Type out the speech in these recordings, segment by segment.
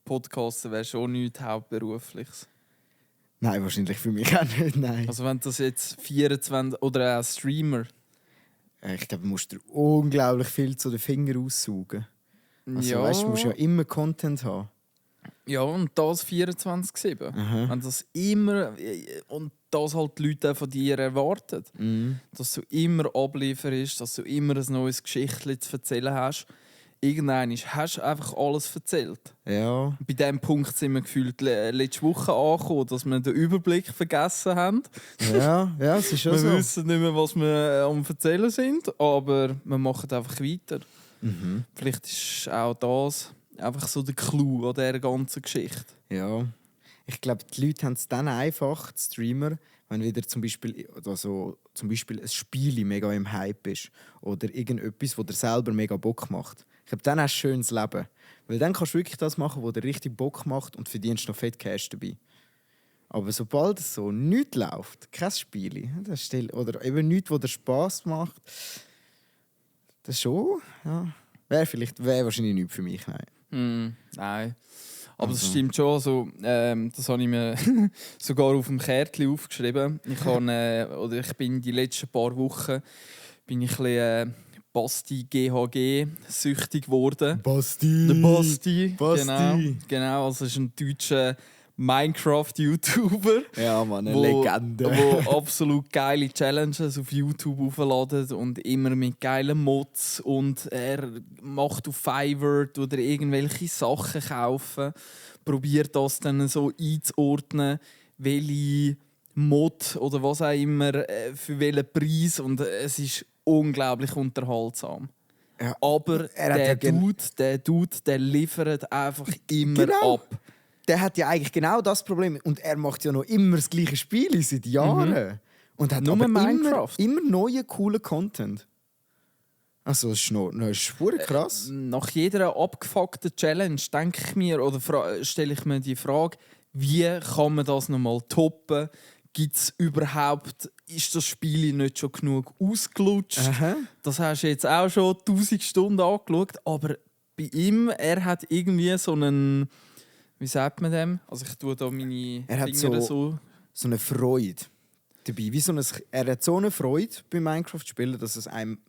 Podcasten wäre schon nichts Hauptberufliches. Nein, wahrscheinlich für mich auch nicht, nein. Also wenn das jetzt 24 oder auch Streamer. Ich glaube, du musst dir unglaublich viel zu den Fingern aussaugen. Also Ja. weißt, du musst ja immer Content haben. Ja, und das 24/7. Aha. Wenn das immer und das halt die Leute auch von dir erwarten, dass du immer ablieferst, dass du immer ein neues Geschichtchen zu erzählen hast. Irgendwann hast du einfach alles erzählt. Ja. Bei diesem Punkt sind wir gefühlt letzte Woche angekommen, dass wir den Überblick vergessen haben. Ja, es ist schon Wir so. wissen nicht mehr, was wir am Erzählen sind, aber wir machen einfach weiter. Vielleicht ist auch das einfach so der Clou an dieser ganzen Geschichte. Ja. Ich glaube, die Leute haben es dann einfach, die Streamer, wenn wieder zum Beispiel ein Spiel mega im Hype ist oder irgendetwas, wo dir selber mega Bock macht. Ich glaube, dann hast du ein schönes Leben. Weil dann kannst du wirklich das machen, was dir richtig Bock macht und verdienst noch fett Cash dabei. Aber sobald es so nichts läuft, kein Spiel, oder eben nichts, was dir Spass macht, das schon, ja, wäre wahrscheinlich nichts für mich, nein. Nein. Aber das stimmt schon. Also, das habe ich mir sogar auf dem Kärtchen aufgeschrieben. Ich bin die letzten paar Wochen ein bisschen Basti GHG süchtig geworden. Basti! Der Basti. Basti. Genau. Also ist ein deutscher Minecraft-YouTuber. Ja, Mann, eine wo Legende. absolut geile Challenges auf YouTube aufladen und immer mit geilen Mods. Und er macht auf Fiverr oder irgendwelche Sachen kaufen. Probiert das dann so einzuordnen, welche Mod oder was auch immer für welchen Preis. Und es ist unglaublich unterhaltsam. Ja. Aber Er hat der Dude, der liefert einfach immer ab. Der hat ja eigentlich genau das Problem. Und er macht ja noch immer das gleiche Spiel seit Jahren. Und hat Nur aber Minecraft. immer neuen, coolen Content. Also, das ist verdammt krass. Nach jeder abgefuckten Challenge denke ich mir oder stelle ich mir die Frage, wie kann man das nochmal toppen? Gibt's überhaupt, ist das Spiel nicht schon genug ausgelutscht? Aha. Das hast du jetzt auch schon 1000 Stunden angeschaut, aber bei ihm, er hat irgendwie so einen, wie sagt man dem? Also ich tue da meine Er hat Finger so eine Freude dabei. Er hat so eine Freude beim Minecraft-Spielen, dass es einem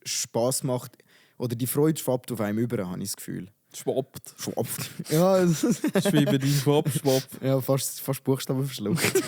Spass macht. Oder die Freude schwappt auf einem über, habe ich das Gefühl. Schwappt. Ja, Schwebe die schwapp. ja, fast Buchstaben verschluckt.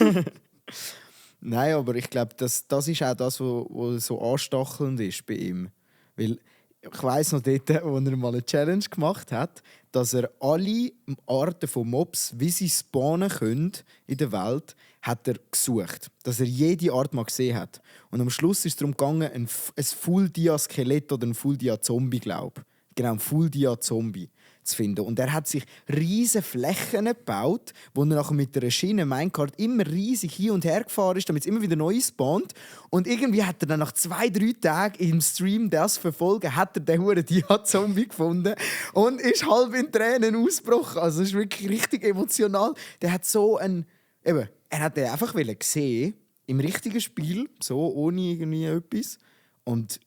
Nein, aber ich glaube, das ist auch das, was so anstachelnd ist bei ihm. Weil ich weiss noch dort, wo er mal eine Challenge gemacht hat, dass er alle Arten von Mobs, wie sie spawnen können in der Welt, hat er gesucht. Dass er jede Art mal gesehen hat. Und am Schluss ist es darum gegangen, ein Full-Dia-Skelett oder ein Full-Dia-Zombie, glaube ich. Genau, ein Full-Dia-Zombie zu finden. Und er hat sich riesige Flächen gebaut, wo er nachher mit einer Schiene Minecart immer riesig hin und her gefahren ist, damit es immer wieder neu spawnt. Und irgendwie hat er dann nach 2-3 Tagen im Stream das verfolgen, hat er den huren Dia-Zombie gefunden und ist halb in Tränen ausgebrochen. Also es ist wirklich richtig emotional. Der hat so ein... Eben, er hat den einfach gesehen im richtigen Spiel, so ohne irgendwie etwas. Und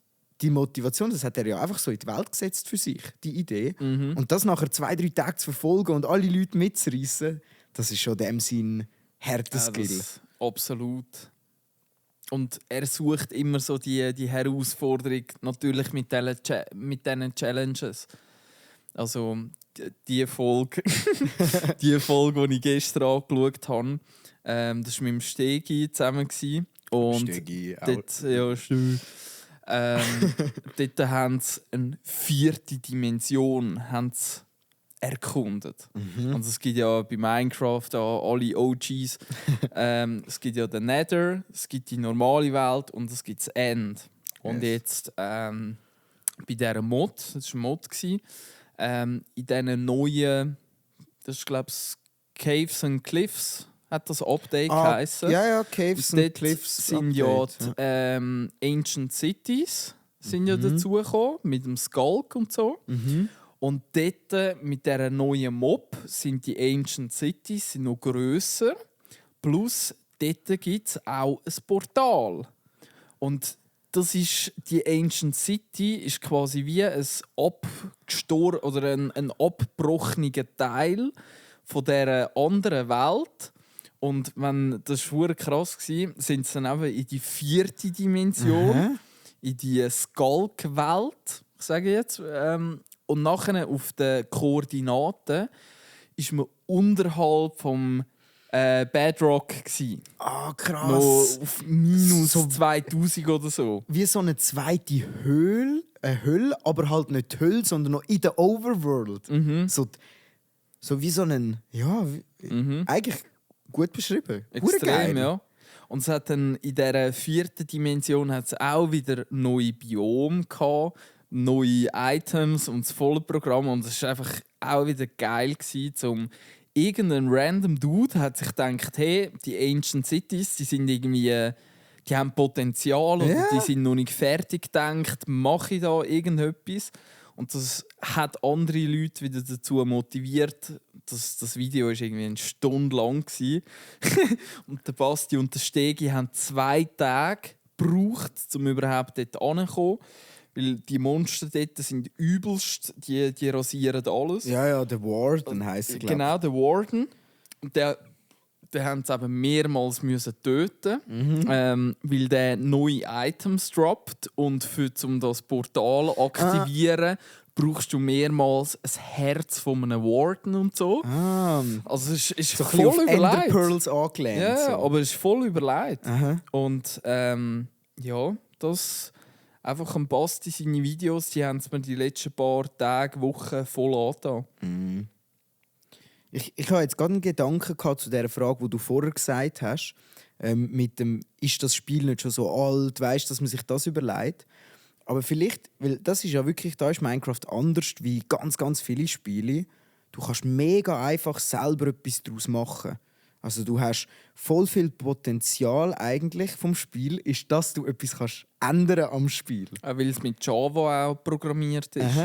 die Motivation, das hat er ja einfach so in die Welt gesetzt für sich, die Idee. Und das nachher 2-3 Tage zu verfolgen und alle Leute mitzureissen, das ist schon dem sein harter Skill. Absolut. Und er sucht immer so die Herausforderung, natürlich mit diesen Challenges. Also die Folge, die ich gestern angeschaut habe, das war mit dem Stegi zusammen. Und Stegi, dort, ja, dort haben sie eine 4. Dimension erkundet. Und es gibt ja bei Minecraft alle OGs. Es gibt ja den Nether, es gibt die normale Welt und es gibt das End. Und jetzt bei dieser Mod, das war ein Mod, in diesen neuen, das ist glaube ich Caves and Cliffs, hat das Update geheißen. Ja, Caves and Cliffs sind Update, ja die Ancient Cities sind ja dazugekommen, mit dem Skulk und so. Und dort, mit dieser neuen Mob, sind die Ancient Cities noch grösser. Plus, dort gibt es auch ein Portal. Und das ist die Ancient City, ist quasi wie ein oder ein abgebrochener Teil von dieser anderen Welt. Und das war verdammt krass, sind sie dann eben in die 4. Dimension, in die Skulk-Welt, sage ich jetzt. Und nachher auf den Koordinaten ist man unterhalb vom Bedrock gsi. Ah, krass. Noch auf minus 2000 oder so. Wie so eine zweite Höhle, aber halt nicht die Höhle, sondern noch in der Overworld. So wie so ein, ja, eigentlich gut beschrieben. Extrem, ja. Und es hat dann in dieser 4. Dimension hat's auch wieder neue Biome gehabt, neue Items und das volle Programm. Und es war einfach auch wieder geil gewesen, irgendein random Dude hat sich gedacht, hey, die Ancient Cities, die sind irgendwie, die haben Potenzial oder die sind noch nicht fertig gedacht, mache ich da irgendetwas? Und das hat andere Leute wieder dazu motiviert. Das Video war irgendwie eine Stunde lang. Und der Basti und der Stegi haben 2 Tage gebraucht, um überhaupt dort hinzukommen. Weil die Monster dort sind übelst, die rasieren alles. Ja, der Warden heisst er, glaube ich. Genau, der Warden. Und den haben sie eben mehrmals müssen töten, weil der neue Items droppt. Und um das Portal zu aktivieren, brauchst du mehrmals ein Herz von einem Warden und so. Also es ist so voll auf überlegt. Ender Pearls angelehnt. Ja, so. aber es ist voll überlegt. Und ja, das einfach am Basti seine Videos, die haben es mir die letzten paar Tage, Wochen voll angetan. Ich habe jetzt gerade einen Gedanken gehabt zu der Frage, die du vorher gesagt hast, mit dem, ist das Spiel nicht schon so alt, weißt, dass man sich das überlegt. Aber vielleicht, weil das ist ja wirklich, da ist Minecraft anders wie ganz, ganz viele Spiele. Du kannst mega einfach selber etwas daraus machen. Also du hast voll viel Potenzial eigentlich vom Spiel, ist, dass du etwas kannst ändern am Spiel. Auch weil es mit Java auch programmiert ist.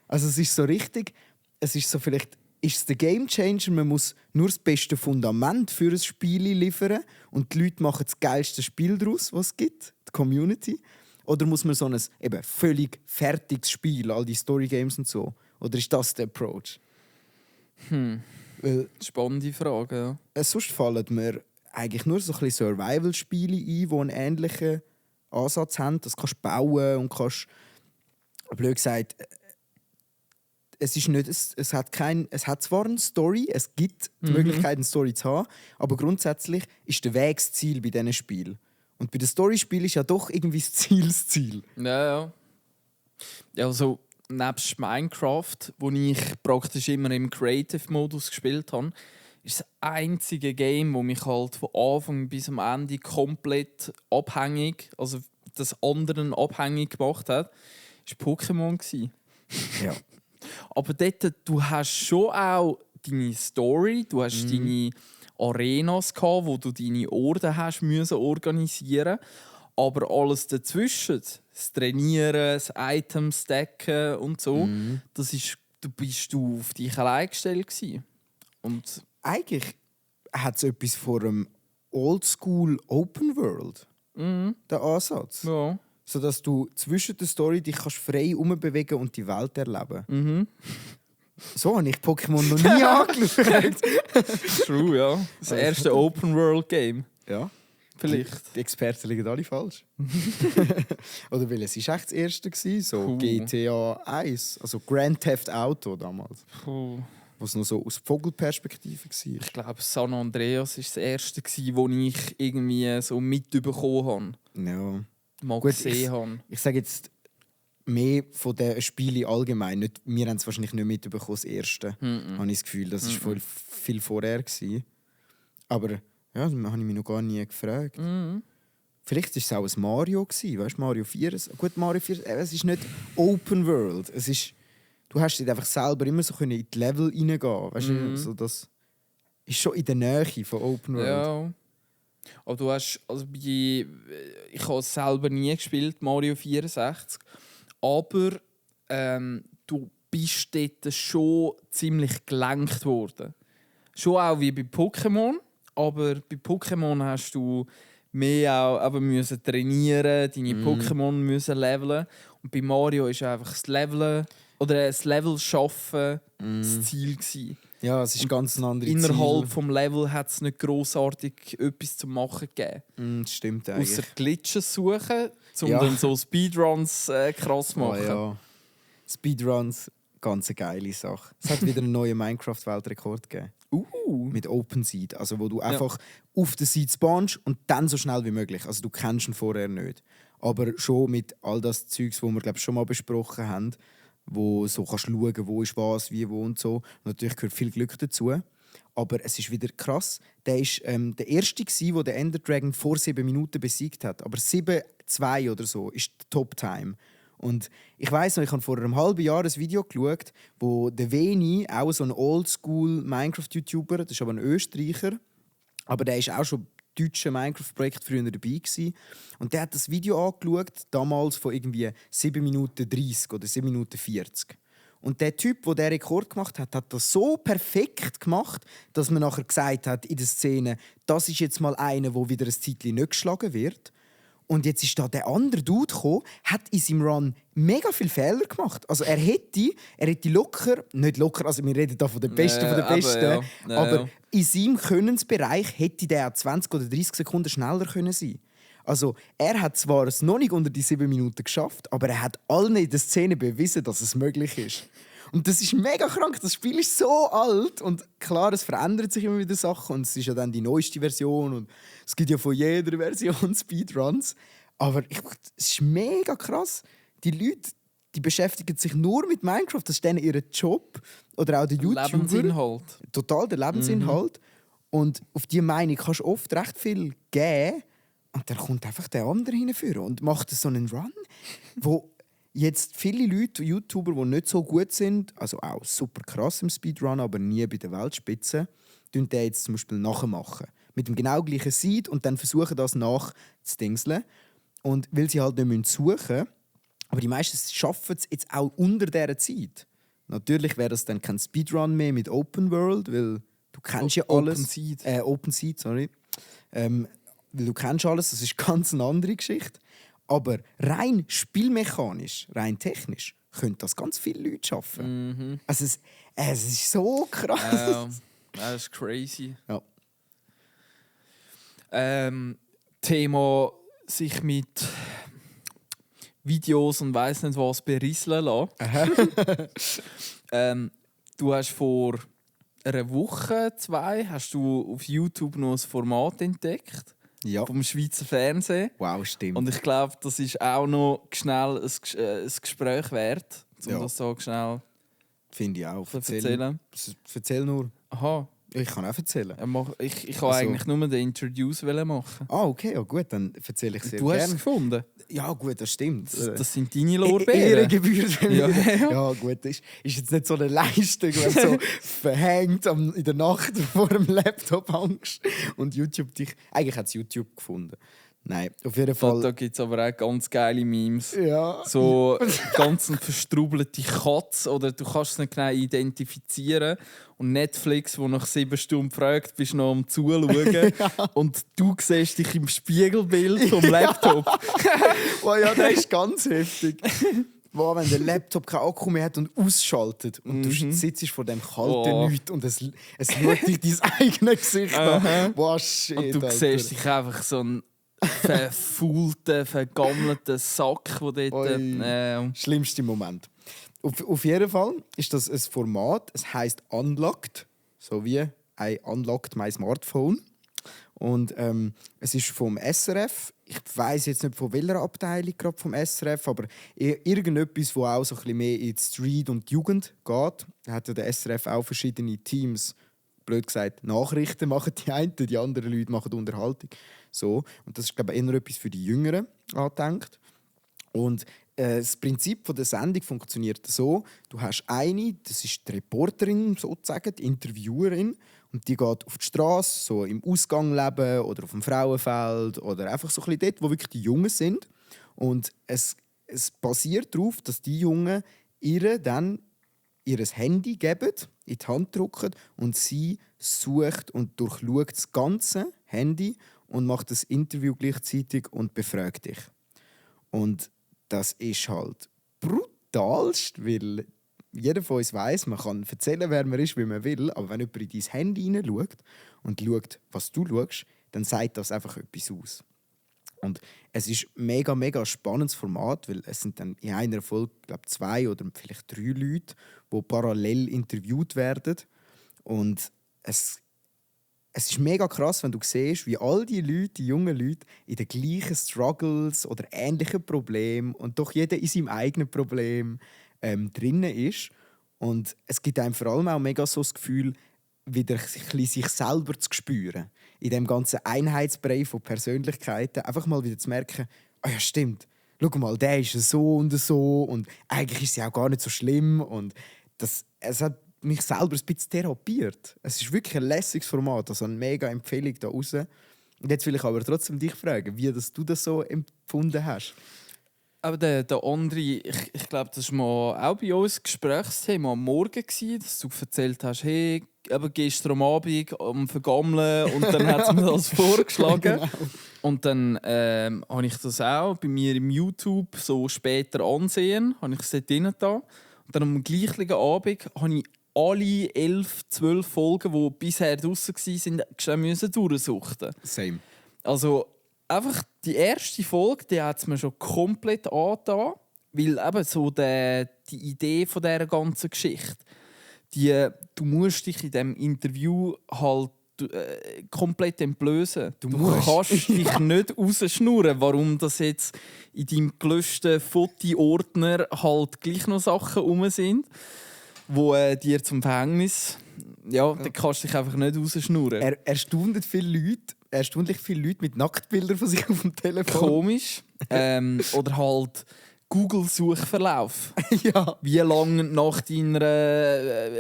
Also es ist so richtig, es ist so vielleicht, ist es der Gamechanger, man muss nur das beste Fundament für ein Spiel liefern und die Leute machen das geilste Spiel daraus, was es gibt, die Community. Oder muss man so ein eben völlig fertiges Spiel, all die Storygames und so? Oder ist das der Approach? Weil, spannende Frage, ja. Sonst fallen mir eigentlich nur so ein bisschen Survival-Spiele ein, die einen ähnlichen Ansatz haben. Das kannst du bauen und kannst, blöd gesagt, es hat zwar eine Story, es gibt die Möglichkeit, eine Story zu haben, aber grundsätzlich ist der Weg das Ziel bei diesen Spielen. Und bei den Storyspielen ist ja doch irgendwie das Ziel. Ja. Ja, also nebst Minecraft, wo ich praktisch immer im Creative-Modus gespielt habe, ist das einzige Game, das mich halt von Anfang bis am Ende komplett abhängig, also des anderen abhängig gemacht hat, war Pokémon. Ja. Aber dort, du hast schon auch deine Story, du hast deine Arenas gehabt, wo du deine Orden hast müssen organisieren. Aber alles dazwischen, das Trainieren, das Item stacken und so, bist du auf dich allein gestellt gewesen. Und eigentlich hat es etwas von einem Oldschool Open World, der Ansatz. ja. Sodass du zwischen der Story dich kannst frei herumbewegen und die Welt erleben. So habe ich Pokémon noch nie angeschaut. True, ja. Das erste Open-World-Game. Ja. Vielleicht. Die Experten liegen alle falsch. Oder weil es war echt das erste gewesen, so GTA 1, also Grand Theft Auto damals. Was noch so aus Vogelperspektive war. Ich glaube, San Andreas war das erste, das ich irgendwie so mitbekommen habe. Ja. Mal gesehen habe. Ich sage jetzt mehr von den Spielen allgemein. Nicht, wir haben es wahrscheinlich nicht mitbekommen, das erste. Habe ich das Gefühl, das war voll viel vorher gewesen. Aber ja, das habe ich mich noch gar nie gefragt. Vielleicht war es auch ein Mario gewesen, weißt du, Mario 4. Gut, Mario 4, es ist nicht Open World. Es ist, du hast nicht einfach selber immer so in die Level reingehen. Weißt du, so das ist schon in der Nähe von Open World. Ja. Aber du hast, also ich habe es selber nie gespielt, Mario 64. Aber du bist dort schon ziemlich gelenkt worden. Schon auch wie bei Pokémon. Aber bei Pokémon hast du mehr auch eben müssen trainieren, deine Pokémon müssen leveln. Und bei Mario ist einfach das Leveln oder das Level schaffen das Ziel gewesen. Ja, es ist ganz ein anderes Innerhalb des Levels hat es nicht grossartig etwas zu machen gegeben. Das stimmt eigentlich. Außer Glitches suchen, um Ja. dann so Speedruns krass zu machen. Ja. Speedruns, ganz eine geile Sache. Es hat wieder einen neuen Minecraft-Weltrekord gegeben. Mit Open Seed, also wo du einfach auf der Seed spawnst und dann so schnell wie möglich. Also du kennst ihn vorher nicht. Aber schon mit all das Zeugs, wo wir glaub, schon mal besprochen haben, wo so kannst schauen, wo ist was, wie, wo und so. Und natürlich gehört viel Glück dazu. Aber es ist wieder krass. Der war der Erste, der den Ender Dragon vor 7 Minuten besiegt hat. Aber 7:2 oder so ist die Top-Time. Und ich weiss noch, ich habe vor einem halben Jahr ein Video geschaut, wo der Veni, auch so ein Oldschool-Minecraft-YouTuber, das ist aber ein Österreicher, aber der ist auch schon deutsche Minecraft-Projekt früher dabei gewesen. Und der hat das Video angeschaut, damals von irgendwie 7 Minuten 30 oder 7 Minuten 40. Und der Typ, der den Rekord gemacht hat, hat das so perfekt gemacht, dass man nachher gesagt hat in der Szene, das ist jetzt mal einer, der wieder ein Zeitchen nicht geschlagen wird. Und jetzt ist da der andere Dude gekommen, hat in seinem Run mega viele Fehler gemacht. Also er hätte locker, nicht locker, also wir reden da von den Besten, von den Besten, aber in seinem Könnensbereich hätte der auch 20 oder 30 Sekunden schneller können sein. Also er hat zwar es noch nicht unter die 7 Minuten geschafft, aber er hat allen in der Szene bewiesen, dass es möglich ist. Und das ist mega krank. Das Spiel ist so alt und klar, es verändert sich immer wieder Sachen und es ist ja dann die neueste Version und es gibt ja von jeder Version Speedruns. Aber es ist mega krass. Die Leute, die beschäftigen sich nur mit Minecraft. Das ist dann ihr Job oder auch der YouTuber. Lebensinhalt. Total der Lebensinhalt. Und auf diese Meinung kannst du oft recht viel geben und dann kommt einfach der andere hinführen und macht so einen Run, wo jetzt viele Leute, YouTuber, die nicht so gut sind, also auch super krass im Speedrun, aber nie bei der Weltspitze, den jetzt zum Beispiel nachmachen. Mit dem genau gleichen Seed und dann versuchen das nachzudingseln. Und weil sie halt nicht suchen müssen, aber die meisten schaffen es jetzt auch unter dieser Zeit. Natürlich wäre das dann kein Speedrun mehr mit Open World, weil du kennst ja alles. Open Seed, sorry. Weil du kennst alles, das ist ganz eine andere Geschichte. Aber rein spielmechanisch, rein technisch, können das ganz viele Leute schaffen. Also es ist so krass. Das ist crazy. Ja. Thema sich mit Videos und weiss nicht was berieseln lassen. Du hast vor einer Woche, 2, hast du auf YouTube noch ein Format entdeckt. Ja. Vom Schweizer Fernsehen. Wow, stimmt. Und ich glaube, das ist auch noch schnell ein Gespräch wert, um das so schnell finde ich auch. zu erzählen. Erzähl nur. Aha. Ich kann auch erzählen. Ich kann eigentlich nur den Introduce machen. Ah, okay, ja, gut, dann erzähle ich sehr Du hast gerne. es gefunden? Ja, gut, das stimmt. Das sind deine Lorbeeren. Ehrengebühr. Ja. Ja, gut, ist jetzt nicht so eine Leistung, wenn du so verhängt in der Nacht vor dem Laptop hängst und YouTube dich... Eigentlich hat es YouTube gefunden. Nein, auf jeden Fall... Da gibt es aber auch ganz geile Memes. Ja. So ganz eine verstrubelte Katze oder du kannst es nicht genau identifizieren. Und Netflix, wo nach 7 Stunden fragt, bist du noch am Zuschauen. Und du siehst dich im Spiegelbild vom Laptop. Oh ja, das ist ganz heftig. Wo, wenn der Laptop keinen Akku mehr hat und ausschaltet und du sitzt vor dem kalten Nichts und es schaut dich dein eigenes Gesicht an. Wow, shit, Und du Alter. siehst dich einfach so einen verfaulten, vergammelten Sack, der dort... Schlimmster Moment. Auf jeden Fall ist das ein Format, es heisst Unlocked, so wie I unlocked my Smartphone. Und es ist vom SRF. Ich weiss jetzt nicht von welcher Abteilung gerade vom SRF, aber irgendetwas, wo auch so ein bisschen mehr in die Street und die Jugend geht. Da hat ja der SRF auch verschiedene Teams. Blöd gesagt, Nachrichten machen die einen, die anderen Leute machen Unterhaltung. So. Und das ist, glaube ich, eher etwas für die Jüngeren angedenkt. Und das Prinzip der Sendung funktioniert so: Du hast eine, das ist die Reporterin, sozusagen, die Interviewerin, und die geht auf die Straße, so im Ausgang leben oder auf dem Frauenfeld oder einfach so ein bisschen dort, wo wirklich die Jungen sind. Und es basiert darauf, dass die Jungen ihr dann ihr Handy geben, in die Hand drücken und sie sucht und durchschaut das ganze Handy und macht das Interview gleichzeitig und befragt dich. Und das ist halt brutalst, weil jeder von uns weiss, man kann erzählen, wer man ist, wie man will, aber wenn jemand in dein Handy hineinschaut und schaut, was du schaust, dann sagt das einfach etwas aus. Und es ist ein mega, mega spannendes Format, weil es sind dann in einer Folge, glaube 2 oder vielleicht 3 Leute, die parallel interviewt werden. Und es ist mega krass, wenn du siehst, wie all die Leute, die jungen Leute, in den gleichen Struggles oder ähnlichen Problemen und doch jeder in seinem eigenen Problem drinnen ist. Und es gibt einem vor allem auch mega so das Gefühl, wieder sich selber zu spüren. In dem ganzen Einheitsbrei von Persönlichkeiten. Einfach mal wieder zu merken, oh ja, stimmt, schau mal, der ist so und eigentlich ist es ja auch gar nicht so schlimm. Und es hat mich selber ein bisschen therapiert. Es ist wirklich ein lässiges Format, also eine mega Empfehlung da raus. Und jetzt will ich aber trotzdem dich fragen, wie du das so empfunden hast. Aber der André, ich glaube, das war mal auch bei uns ein Gesprächsthema am Morgen, dass du erzählt hast, hey, eben gestern am Abend am Vergammeln und dann hat sie mir das vorgeschlagen. Genau. Und dann habe ich das auch bei mir im YouTube so später ansehen, habe ich es dort drin da. Und dann am gleichen Abend habe ich alle 11, 12 Folgen, die bisher draussen waren, durchsuchen. Same. Also einfach die erste Folge, die hat es mir schon komplett angetan, weil eben so die Idee von dieser ganzen Geschichte, du musst dich in diesem Interview halt komplett entblößen. Du kannst dich nicht rausschnurren, warum das jetzt in deinem gelöschten Fotoordner halt gleich noch Sachen rum sind, wo dir zum Verhängnis... Ja, dann kannst du dich einfach nicht rausschnurren. Erstaunlich viele Leute mit Nacktbildern von sich auf dem Telefon. Komisch. Oder halt Google-Suchverlauf. Ja. Wie lange nach deiner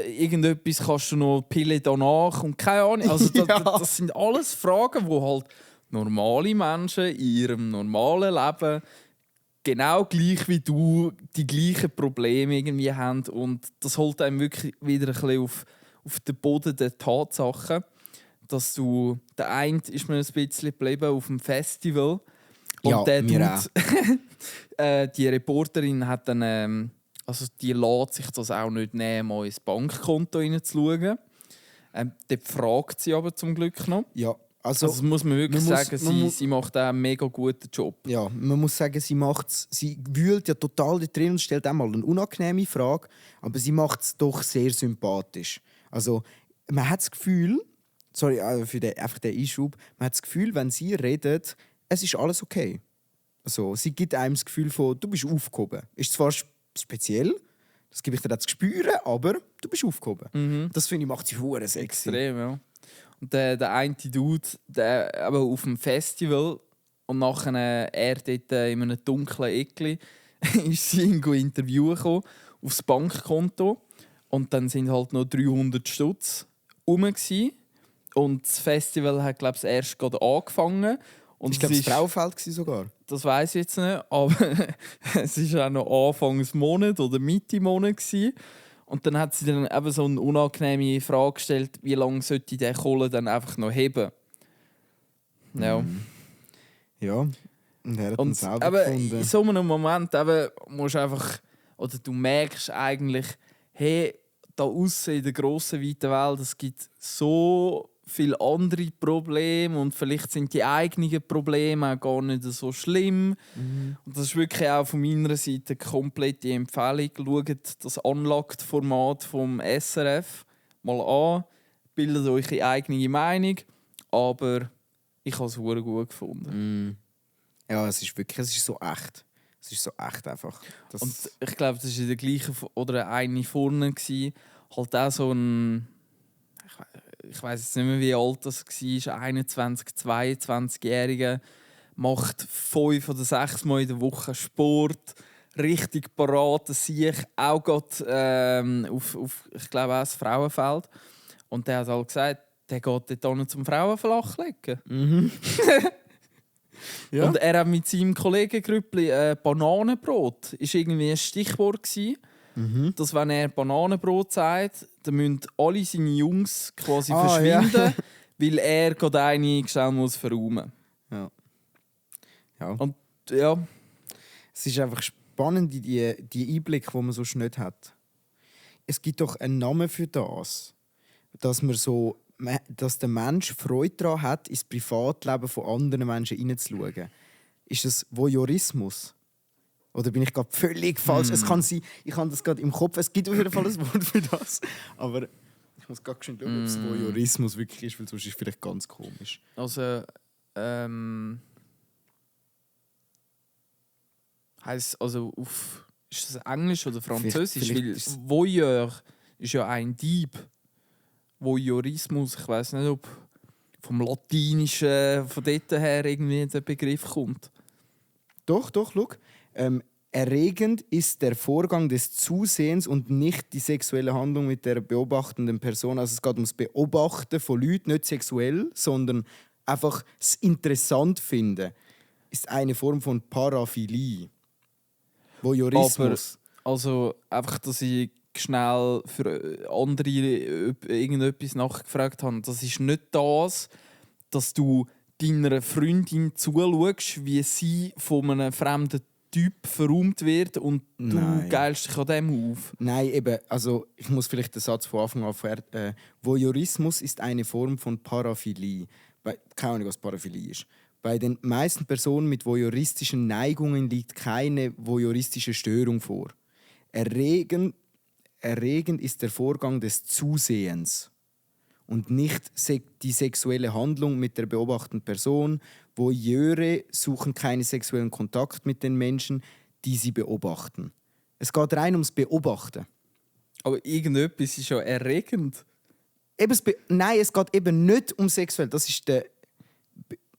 irgendetwas kannst du noch Pille danach und keine Ahnung. Also das sind alles Fragen, die halt normale Menschen in ihrem normalen Leben genau gleich wie du die gleichen Probleme irgendwie haben. Und das holt einem wirklich wieder ein bisschen auf den Boden der Tatsachen, dass der eine ist mir ein bisschen geblieben auf dem Festival und ja, der Dude, die Reporterin hat dann, also die lässt sich das auch nicht nehmen, mal ins Bankkonto reinzuschauen. Dort fragt sie aber zum Glück noch. Ja, also das muss man wirklich sagen, sie macht auch einen mega guten Job. Ja, man muss sagen, sie wühlt ja total da drin und stellt auch mal eine unangenehme Frage, aber sie macht es doch sehr sympathisch. Also man hat das Gefühl, sorry für einfach den Einschub, man hat das Gefühl, wenn sie redet, es ist alles okay. Also, sie gibt einem das Gefühl von, du bist aufgehoben. Ist zwar speziell, das gebe ich dir auch zu spüren, aber du bist aufgehoben. Mhm. Das finde ich macht sie hure sexy. Extrem, ja. Und der eine Dude, der aber auf dem Festival und nachher er dort in einem dunklen Eckli ist sie ihn interviewen gekommen, aufs Bankkonto. Und dann sind halt noch 300 Stutz rum gsi. Und das Festival hat, glaube ich, erst gerade angefangen. Und ich glaube, das Frauenfeld sogar. Das weiss ich jetzt nicht, aber es war auch noch Anfangs Monat oder Mitte Monat gewesen. Und dann hat sie dann eben so eine unangenehme Frage gestellt, wie lange sollte der Kohle dann einfach noch heben? Ja. Ja, und er hat und ihn selber aber gefunden. In so einem Moment eben, musst du einfach, oder du merkst eigentlich, hey, da aussen in der grossen, weiten Welt, es gibt so viele andere Probleme und vielleicht sind die eigenen Probleme auch gar nicht so schlimm. Mhm. Und das ist wirklich auch von meiner Seite komplett die Empfehlung. Schaut das Unlocked-Format vom SRF mal an, bildet euch eine eigene Meinung, aber ich habe es sehr gut gefunden. Ja, es ist so echt. Es ist so echt einfach. Und ich glaube, das war in der gleichen oder eine vorne gewesen, halt auch so ein, ich weiß jetzt nicht mehr, wie alt das war, 21-, 22-Jähriger, macht 5 oder 6 Mal in der Woche Sport, richtig parat, sich auch gerade auf ich glaube auch das Frauenfeld. Und der hat halt gesagt, der geht dort zum Frauenflachlegen. Mhm. Ja. Und er hat mit seinem Kollegengrüppli Bananenbrot. Das war irgendwie ein Stichwort. Mhm. Dass wenn er Bananenbrot sagt, dann müssen alle seine Jungs quasi verschwinden, ja. weil er gerade eine schnell muss verräumen. Ja. Ja. Und ja, Es ist einfach spannend, die Einblicke, die man sonst nicht hat. Es gibt doch einen Namen für das, dass der Mensch Freude daran hat, ins Privatleben von anderen Menschen hineinzuschauen. Ist das Voyeurismus? Oder bin ich gerade völlig falsch? Es kann sein, ich habe das gerade im Kopf. Es gibt auf jeden Fall ein Wort für das. Aber ich muss gerade schauen, ob es Voyeurismus wirklich ist, weil sonst ist es vielleicht ganz komisch. also heisst also auf ist das Englisch oder Französisch? Vielleicht Weil ist- Voyeur ist ja ein Dieb. Voyeurismus, ich weiß nicht, ob vom Latinischen von dort her irgendwie der Begriff kommt. Doch, schau. Erregend ist der Vorgang des Zusehens und nicht die sexuelle Handlung mit der beobachtenden Person. Also es geht ums Beobachten von Leuten, nicht sexuell, sondern einfach das interessant finden. Ist eine Form von Paraphilie. Voyeurismus. Also einfach, dass ich schnell für andere irgendetwas nachgefragt habe. Das ist nicht das, dass du deiner Freundin zuschaust, wie sie von einem fremden Typ verräumt wird und Nein. du geilst dich an dem auf. Nein, eben, also ich muss vielleicht den Satz von Anfang an Voyeurismus ist eine Form von Paraphilie. Keine Ahnung, was Paraphilie ist. Bei den meisten Personen mit voyeuristischen Neigungen liegt keine voyeuristische Störung vor. Erregend ist der Vorgang des Zusehens und nicht die sexuelle Handlung mit der beobachtenden Person. Voyeure suchen keinen sexuellen Kontakt mit den Menschen, die sie beobachten. Es geht rein ums Beobachten. Aber irgendetwas ist ja erregend. Nein, es geht eben nicht um sexuell. Das ist der.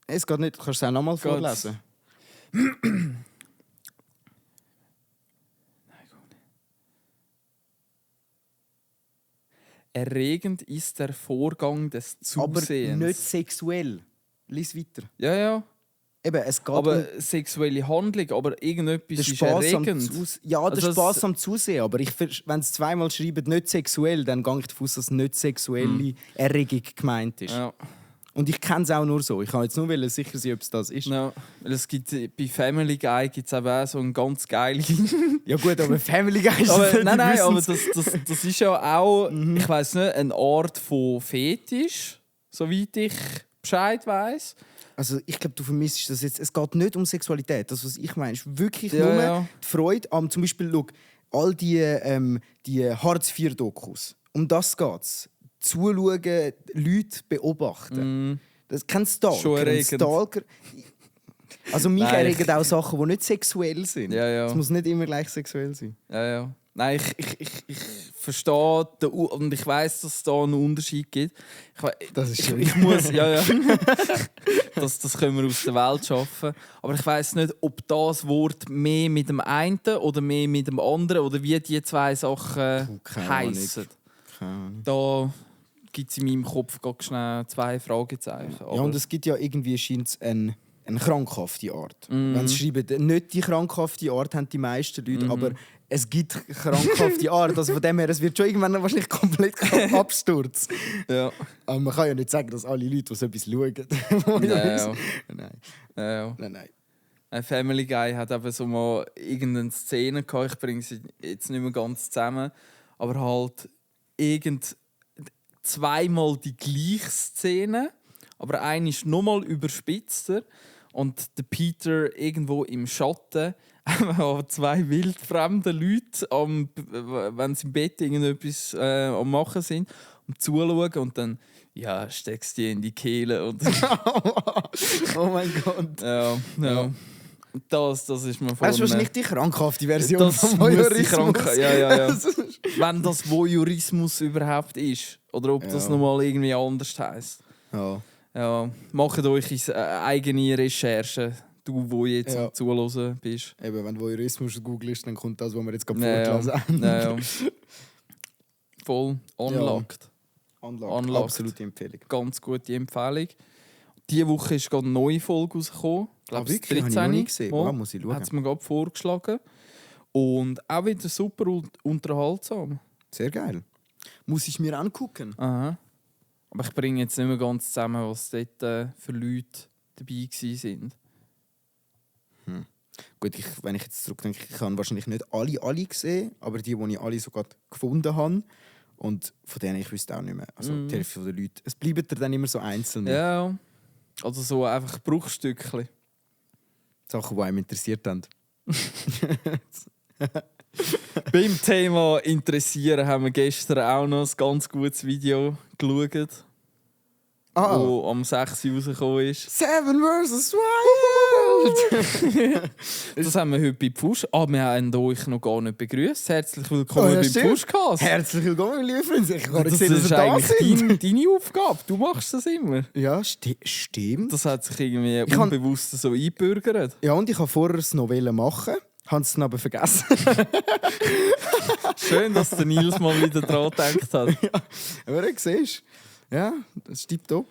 Es geht nicht. Kannst du es auch nochmal vorlesen? Erregend ist der Vorgang des Zusehens. Aber nicht sexuell. Lies weiter. Ja, ja. Eben, es geht Aber sexuelle Handlung, aber irgendetwas der ist Spaß am erregend. Ja, der Also Spaß am Zusehen. Aber wenn es zweimal schreiben, nicht sexuell, dann gehe ich davon aus, dass nicht sexuelle Erregung gemeint ist. Ja. Und ich kenne es auch nur so. Ich kann jetzt nur sicher sein, ob es das ist. Ja, weil es gibt, bei Family Guy gibt es auch so ein ganz geiles. Ja gut, aber Family Guy ist aber, nein, die aber wissen's. das ist ja auch, ich weiß nicht, eine Art von Fetisch, soweit ich Bescheid weiss. Also ich glaube, du vermisst das jetzt. Es geht nicht um Sexualität. Das, was ich meine, ist wirklich Ja, nur ja. die Freude am, zum Beispiel, schau, all die Hartz-IV-Dokus. Um das geht es. Zuschauen, Leute beobachten. Das ist kein Stalker. Schon Ein erregend. Stalker. Also mich Nein, erregen auch Sachen, die nicht sexuell sind. Ja, ja. Es muss nicht immer gleich sexuell sein. Ja, ja. Nein, ich verstehe und ich weiss, dass es da einen Unterschied gibt. Das ist schön. Ich muss, ja. Das können wir aus der Welt schaffen. Aber ich weiss nicht, ob das Wort mehr mit dem einen oder mehr mit dem anderen oder wie die zwei Sachen keine heissen. Da gibt es in meinem Kopf ganz schnell zwei Fragezeichen. Ja, und es gibt ja irgendwie scheint's eine krankhafte Art. Wenn sie schreiben, nicht die krankhafte Art haben die meisten Leute, aber es gibt krankhafte Art. Also von dem her, es wird schon irgendwann wahrscheinlich komplett Absturz. Ja. Aber man kann ja nicht sagen, dass alle Leute, die so etwas schauen. Ja. Nein. Ja. Ein Family Guy hat eben so mal irgendeine Szene gehabt, ich bringe sie jetzt nicht mehr ganz zusammen, aber halt zweimal die gleiche Szene, aber eine ist nochmal überspitzter und der Peter irgendwo im Schatten, zwei wildfremde Leute, wenn sie im Bett irgendetwas am Machen sind, zuschauen und dann steckst du die in die Kehle. Und Oh mein Gott. ja. Das ist mir Das ist wahrscheinlich die krankhafte Version das vom muss die Voyeurismus. Ja. Wenn das Voyeurismus überhaupt ist. Oder ob das Ja. nochmal irgendwie anders heisst. Ja. Ja, macht euch eigene Recherchen. Du, wo jetzt am Zuhören bist. Eben, wenn du Voyeurismus googelst, dann kommt das, was wir jetzt gerade Ja, vorgelesen haben. ja. Voll unlocked. Unlocked. Absolute Empfehlung. Ganz gute Empfehlung. Diese Woche ist gerade eine neue Folge rausgekommen. Ich glaube, wirklich? Habe ich noch nie gesehen. Wow, muss ich schauen. Hat es mir gerade vorgeschlagen. Und auch wieder super unterhaltsam. Sehr geil. Muss ich mir angucken. Aha. Aber ich bringe jetzt nicht mehr ganz zusammen, was dort für Leute dabei sind. Gut, wenn ich jetzt zurückdenke, ich habe wahrscheinlich nicht alle gesehen, aber die ich alle sogar gefunden habe. Und von denen ich wüsste auch nicht mehr. Also die Hälfte der Leute. Es bleiben dann immer so einzelne Ja, also so einfach Bruchstückchen. Sachen, die einem interessiert haben. Beim Thema Interessieren haben wir gestern auch noch ein ganz gutes Video geschaut, wo am 6. Uhr rausgekommen ist. 7 vs. Wild! Das haben wir heute bei Pfusch. Wir haben euch noch gar nicht begrüßt. Herzlich willkommen beim stimmt. Pfuschcast. Herzlich willkommen, liebe Freunde. Ich habe Das gesehen, dass ist ihr da eigentlich sind. deine Aufgabe. Du machst das immer. Ja, stimmt. Das hat sich irgendwie Ich kann- unbewusst so eingebürgert. Ja, und ich wollte vorher es noch machen, habe es dann aber vergessen. Schön, dass der Nils mal wieder dran gedacht hat. Aber du siehst, ja, das ist tipptopp.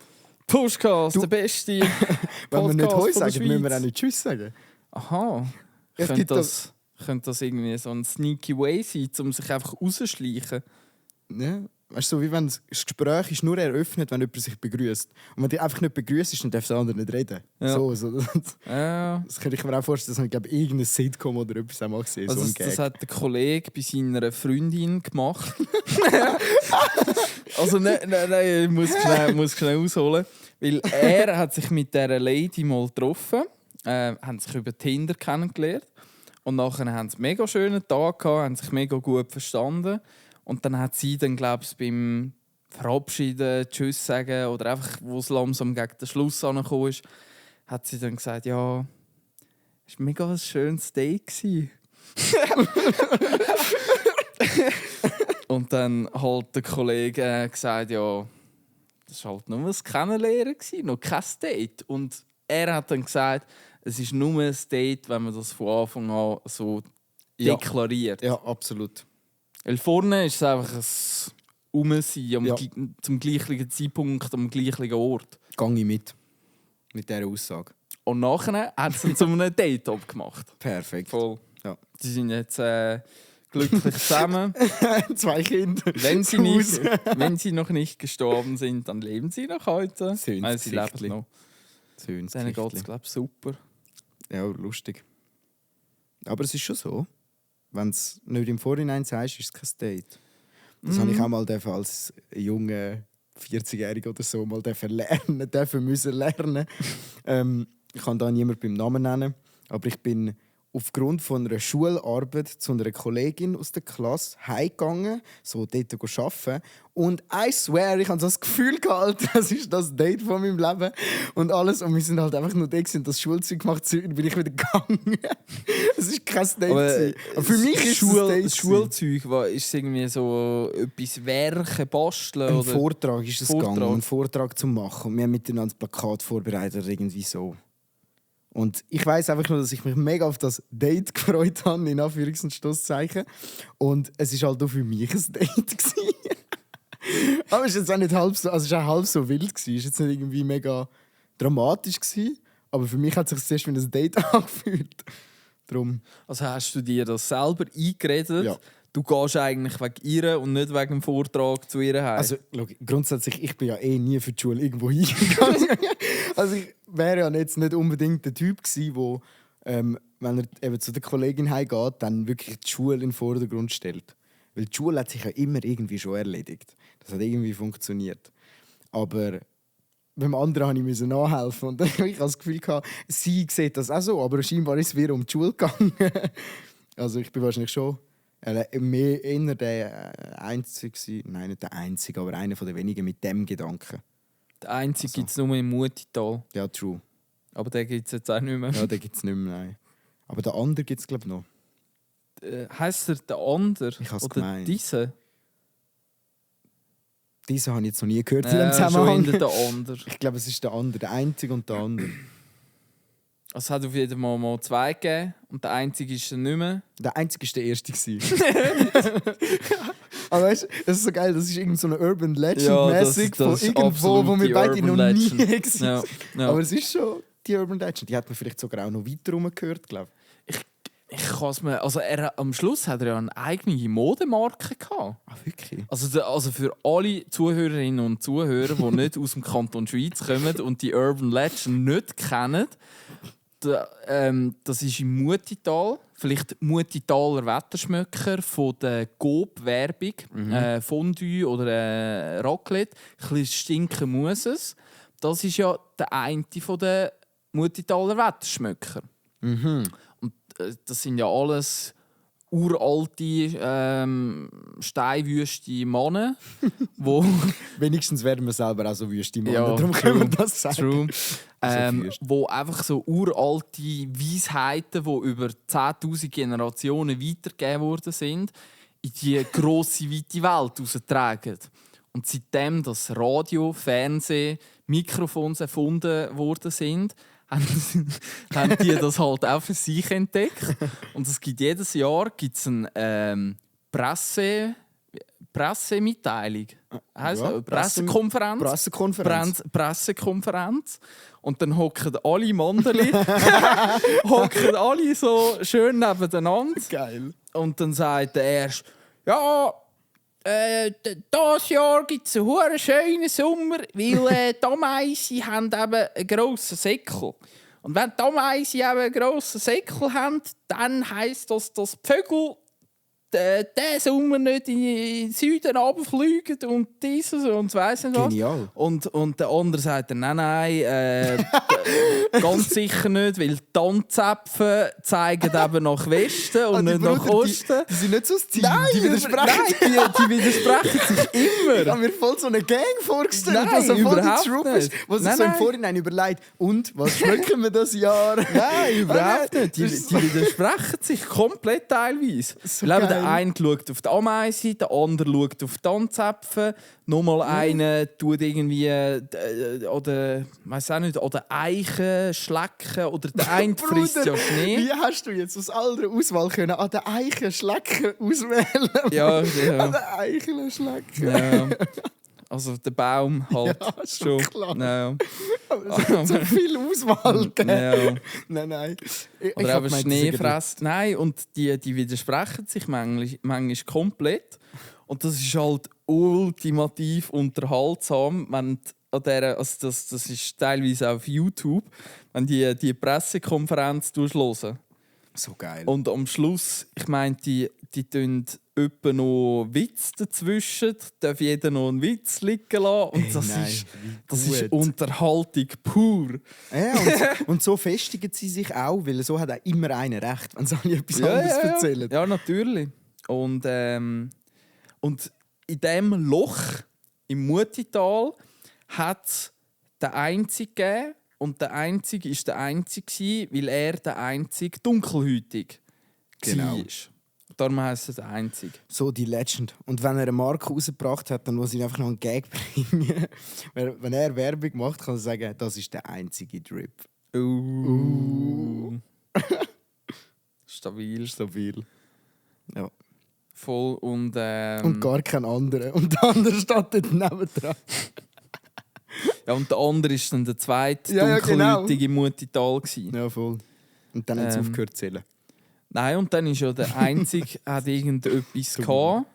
Pushcast, der beste Wenn wir nicht Podcast Heu von der sagen, müssen wir auch Schweiz. nicht Tschüss sagen. Aha. Es Könnte gibt das irgendwie so ein sneaky way sein, um sich einfach rauszuschleichen? Ja. Weißt du, so wie wenn das Gespräch ist nur eröffnet, wenn jemand sich begrüßt. Und wenn du einfach nicht begrüßt, dann darf der andere nicht reden. Ja. So. Ja. Das könnte ich mir auch vorstellen, dass man glaube irgendein Sitcom oder etwas einmal gesehen Also so ein das Gag. hat der Kollege bei seiner Freundin gemacht. Also nein, ich muss schnell ausholen. Weil er hat sich mit dieser Lady mal getroffen, haben sich über Tinder kennengelernt und nachher haben sie einen mega schönen Tag gehabt, haben sich mega gut verstanden und dann hat sie dann glaube ich beim Verabschieden, Tschüss sagen oder einfach, wo es langsam gegen den Schluss angekommen ist, hat sie dann gesagt, ja, es war mega ein schönes Date gewesen. Und dann hat der Kollege gesagt, ja, das war halt nur ein Kennenlernen, noch kein Date. Und er hat dann gesagt, es ist nur ein Date, wenn man das von Anfang an so Ja. deklariert. Ja, absolut. Weil vorne ist es einfach ein Umsein Ja. zum gleichen Zeitpunkt, am gleichen Ort. Gang ich mit dieser Aussage. Und nachher hat es dann zu einem Date abgemacht. Perfekt. Voll. Ja. Die sind jetzt glücklich zusammen. 2 Kinder. Wenn sie noch nicht gestorben sind, dann leben sie noch heute. Schönes Also, sie leben Gesichtli. noch. Schönes Denen geht es, Gesichtli. glaube ich, super. Ja, lustig. Aber es ist schon so, wenn du es nicht im Vorhinein sagst, ist es kein Date. Das habe ich auch mal als junger 40-Jähriger oder so mal müssen lernen. Ich kann da niemanden beim Namen nennen, aber ich bin aufgrund von einer Schularbeit zu einer Kollegin aus der Klasse heimgegangen, so dort arbeiten. Und I swear, ich habe so das Gefühl gehabt, das ist das Date von meinem Leben. Und alles. Und wir sind halt einfach nur da und das Schulzeug gemacht, bin ich wieder gegangen. Es war kein Date. Aber für mich ist es ein Date. Das Schulzeug ist irgendwie so etwas Werken, Basteln? Ein oder? Vortrag ist es Vortrag. gegangen, einen Vortrag zu machen. Und wir haben miteinander ein Plakat vorbereitet oder irgendwie so. Und ich weiss einfach nur, dass ich mich mega auf das Date gefreut habe, in Anführungs- und Schlusszeichen. Und es war halt auch für mich ein Date gewesen. Aber es war jetzt auch nicht halb so, also es war auch halb so wild gewesen. Es war jetzt nicht irgendwie mega dramatisch gewesen. Aber für mich hat es sich zuerst wie ein Date angefühlt. Drum. Also hast du dir das selber eingeredet? Ja. Du gehst eigentlich wegen ihr und nicht wegen dem Vortrag zu ihr heim? Also grundsätzlich, ich bin ja nie für die Schule irgendwo hingegangen. Also ich wäre ja jetzt nicht unbedingt der Typ gewesen, der, wenn er eben zu der Kollegin heimgeht, dann wirklich die Schule in den Vordergrund stellt. Weil die Schule hat sich ja immer irgendwie schon erledigt. Das hat irgendwie funktioniert. Aber beim anderen musste ich nachhelfen. Und dann habe ich das Gefühl gehabt, sie sieht das auch so, aber scheinbar ist es wieder um die Schule gegangen. Also ich bin wahrscheinlich schon mehr eher der Einzige, nein, nicht der Einzige, aber einer von den wenigen mit dem Gedanken. der einzige also. gibt es nur im Mutital. Ja, true. Aber den gibt es jetzt auch nicht mehr. Ja, den gibt es nicht mehr, nein. Aber der andere gibt es, glaube ich, noch. Heisst er der andere? Ich hab's Oder gemeint. diese? Diesen habe ich jetzt noch nie gehört in dem Schon Zusammenhang. eher der andere. Ich glaube, es ist der andere, der Einzige und der andere. Also es hat auf jeden Fall mal 2 gegeben und der einzige ist er nicht mehr. Der Einzige war der Erste. Aber weißt du, das ist so geil, das ist irgend so eine Urban Legend-mäßig von ist irgendwo, absolut wo wir die beide Urban noch nie Legend. gesehen Ja, ja. Aber es ist schon die Urban Legend. Die hat man vielleicht sogar auch noch weiter gehört, glaube ich. Ich kann's mir, also am Schluss hat er ja eine eigene Modemarke gehabt. Ah, wirklich? Also für alle Zuhörerinnen und Zuhörer, die nicht aus dem Kanton Schweiz kommen und die Urban Legend nicht kennen, das ist im Mutital, vielleicht Mutitaler Wetterschmöcker von der Coop-Werbung, Fondue oder Raclette, ein bisschen stinken muss es. Das ist ja der eine von den Mutitaler Wetterschmöcker. Mhm. Und das sind ja alles uralte, steinwüste Männer, wo Wenigstens werden wir selber auch so wüste Männer, Ja, darum können wir das sagen. True. wüst. Wo einfach so uralte Weisheiten, die über 10'000 Generationen weitergegeben worden sind, in die grosse, weite Welt heraustragen. Und seitdem das Radio, Fernsehen, Mikrofons erfunden worden sind, haben die das halt auch für sich entdeckt. Und es gibt jedes Jahr eine Pressemitteilung. Heisst Ja, Pressekonferenz. Pressekonferenz. Und dann hocken alle Mandeli hocken alle so schön nebeneinander. Geil. Und dann sagt der Erste, ja, dieses Jahr gibt es einen huere schönen Sommer, weil die Ameisen haben eben einen grossen Säckel. Und wenn die Ameisen eben einen grossen Säckel haben, dann heisst das, dass die Vögel diesen Sommer nicht in den Süden runterfliegen und dieses und weiss nicht was. Genial. Und der andere sagt dann, nein, ganz sicher nicht, weil die Tanzäpfel zeigen eben nach Westen und nicht nach Osten. Die sind nicht so das Ziel, Nein, die widersprechen. die widersprechen sich immer. Ich habe mir voll so eine Gang vorgestellt, Nein, was so voll überhaupt die Truppe ist, nicht. was sich Nein, so im nein. Vorhinein überlegt. Und, was schmecken wir das Jahr? Nein, überhaupt nicht. Die Das ist so- widersprechen sich komplett teilweise. So Weil eben geil. der eine schaut auf die Ameise, der andere schaut auf die Tanzäpfel, nochmal einer tut irgendwie oder weiß auch nicht, oder Eichen schlecken oder der eine frisst ja Schnee. Wie hast du jetzt aus all der Auswahl können an den Eichenschlecker auswählen? Ja, An ja. den Eichenschlecker. ja. Also der Baum halt Ja, schon klar. Ja. Aber es hat so viel Auswahl gegeben. Ja. Nein. Ich Oder hab eben gemeint, Schnee das sei fressen. Nein, und die widersprechen sich manchmal komplett. Und das ist halt ultimativ unterhaltsam, wenn also das ist teilweise auf YouTube, wenn die Pressekonferenz hören. so geil. Und am Schluss, ich meine, die tun etwa noch Witz dazwischen, darf jeder noch einen Witz liegen lassen. Und Hey, das, nein, ist, wie das ist gut. Unterhaltung pur. Ja, und so festigen sie sich auch, weil so hat auch immer einer recht, wenn sie alle etwas anderes erzählen. Ja, natürlich. Und in diesem Loch im Mutital hat es den Einzigen gegeben. Und der Einzige war der Einzige, weil er der einzige Dunkelhäutige Genau. war. Darum heisst er der Einzige. So die Legend. Und wenn er eine Marke rausgebracht hat, dann muss ich einfach noch einen Gag bringen. Wenn er Werbung macht, kann er sagen, das ist der einzige Drip. Stabil. Stabil. Ja. Voll. Und gar kein anderer. Und der andere steht dort nebendran. ja, und der andere war dann der zweite Ja, dunkelhäutige im Mutital gewesen. Ja, voll. Und dann haben sie Ähm, aufgehört zu zählen. Nein, und dann ist ja der Einzige, hat irgendetwas gehabt.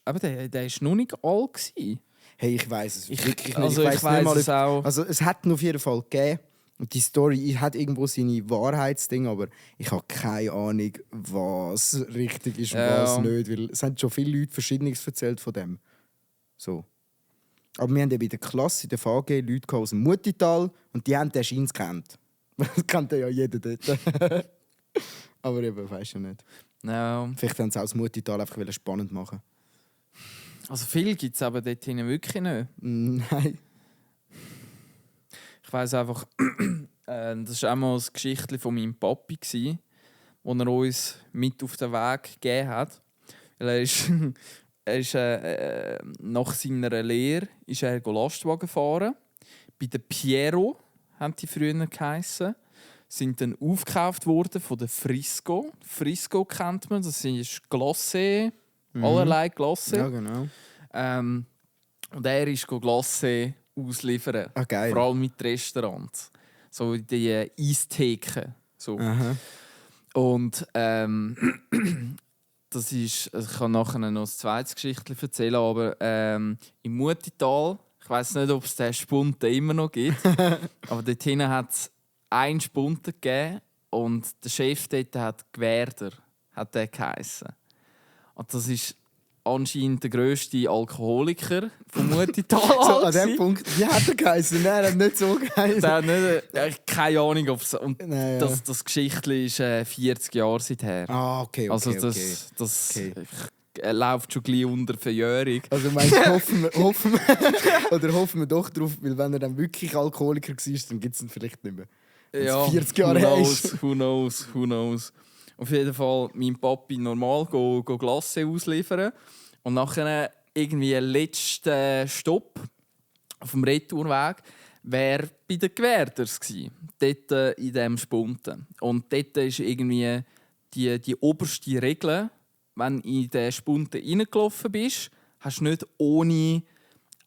Aber der war noch nicht alt gewesen. Hey, ich weiss es wirklich nicht. Also ich weiss weiss nicht mal, es auch. Also es hat ihn auf jeden Fall gegeben. Und die Story hat irgendwo seine Wahrheitsding, aber ich habe keine Ahnung, was richtig ist und Ja. was nicht. Weil es haben schon viele Leute Verschiedenes erzählt von dem. So. Aber wir haben eben in der Klasse, in der VG, Leute aus dem Mutital und die haben den Schein gekannt. Das kennt ja jeder dort. Aber eben, weisst du nicht. Ja. Vielleicht haben sie auch das Mutital einfach spannend machen. Also viel gibt es aber dort hinten wirklich nicht. Nein. Ich weiss einfach, das war auch mal eine Geschichte von meinem Papi, die er uns mit auf den Weg gegeben hat. Weil er ist nach seiner Lehre ist er Lastwagen fahren. Bei der Piero, haben die früher geheissen, sind dann aufgekauft worden von der Frisco. Frisco kennt man, das ist Glacé, allerlei Glacé. Ja, genau. Und er ist Glacé ausliefern. Ah, geil. Vor allem mit Restaurants. So die Eistheken. So. Aha. Und das ist, also ich kann nachher noch ein zweites Geschichtchen erzählen, aber im Mutital, ich weiß nicht, ob es den Spunten immer noch gibt, aber dort hinten hat es einen Spunten gegeben und der Chef dort hat Gwerder, hat der geheissen. Und das ist anscheinend der grösste Alkoholiker vom Mutital. So, an dem Punkt, wie hat er geheißen? Nein, er hat nicht so geheißen. Der hat nicht, keine Ahnung, ob es. Und Nein, ja. das Geschichtchen ist 40 Jahre seither. Ah, okay. Also das läuft schon gleich unter Verjährung. Also meinst du, hoffen wir doch drauf, weil wenn er dann wirklich Alkoholiker war, dann gibt es ihn vielleicht nicht mehr. Ja, 40 Jahre her ist. who knows. Auf jeden Fall mein Papi normal go Glasse ausliefern. Und nachher irgendwie ein letzter Stopp auf dem Retourweg wäre bei den Gewärders gsi, dort in diesem Spunten. Und dort ist irgendwie die oberste Regel, wenn du in den Spunten reingelaufen bist, hast du nicht ohne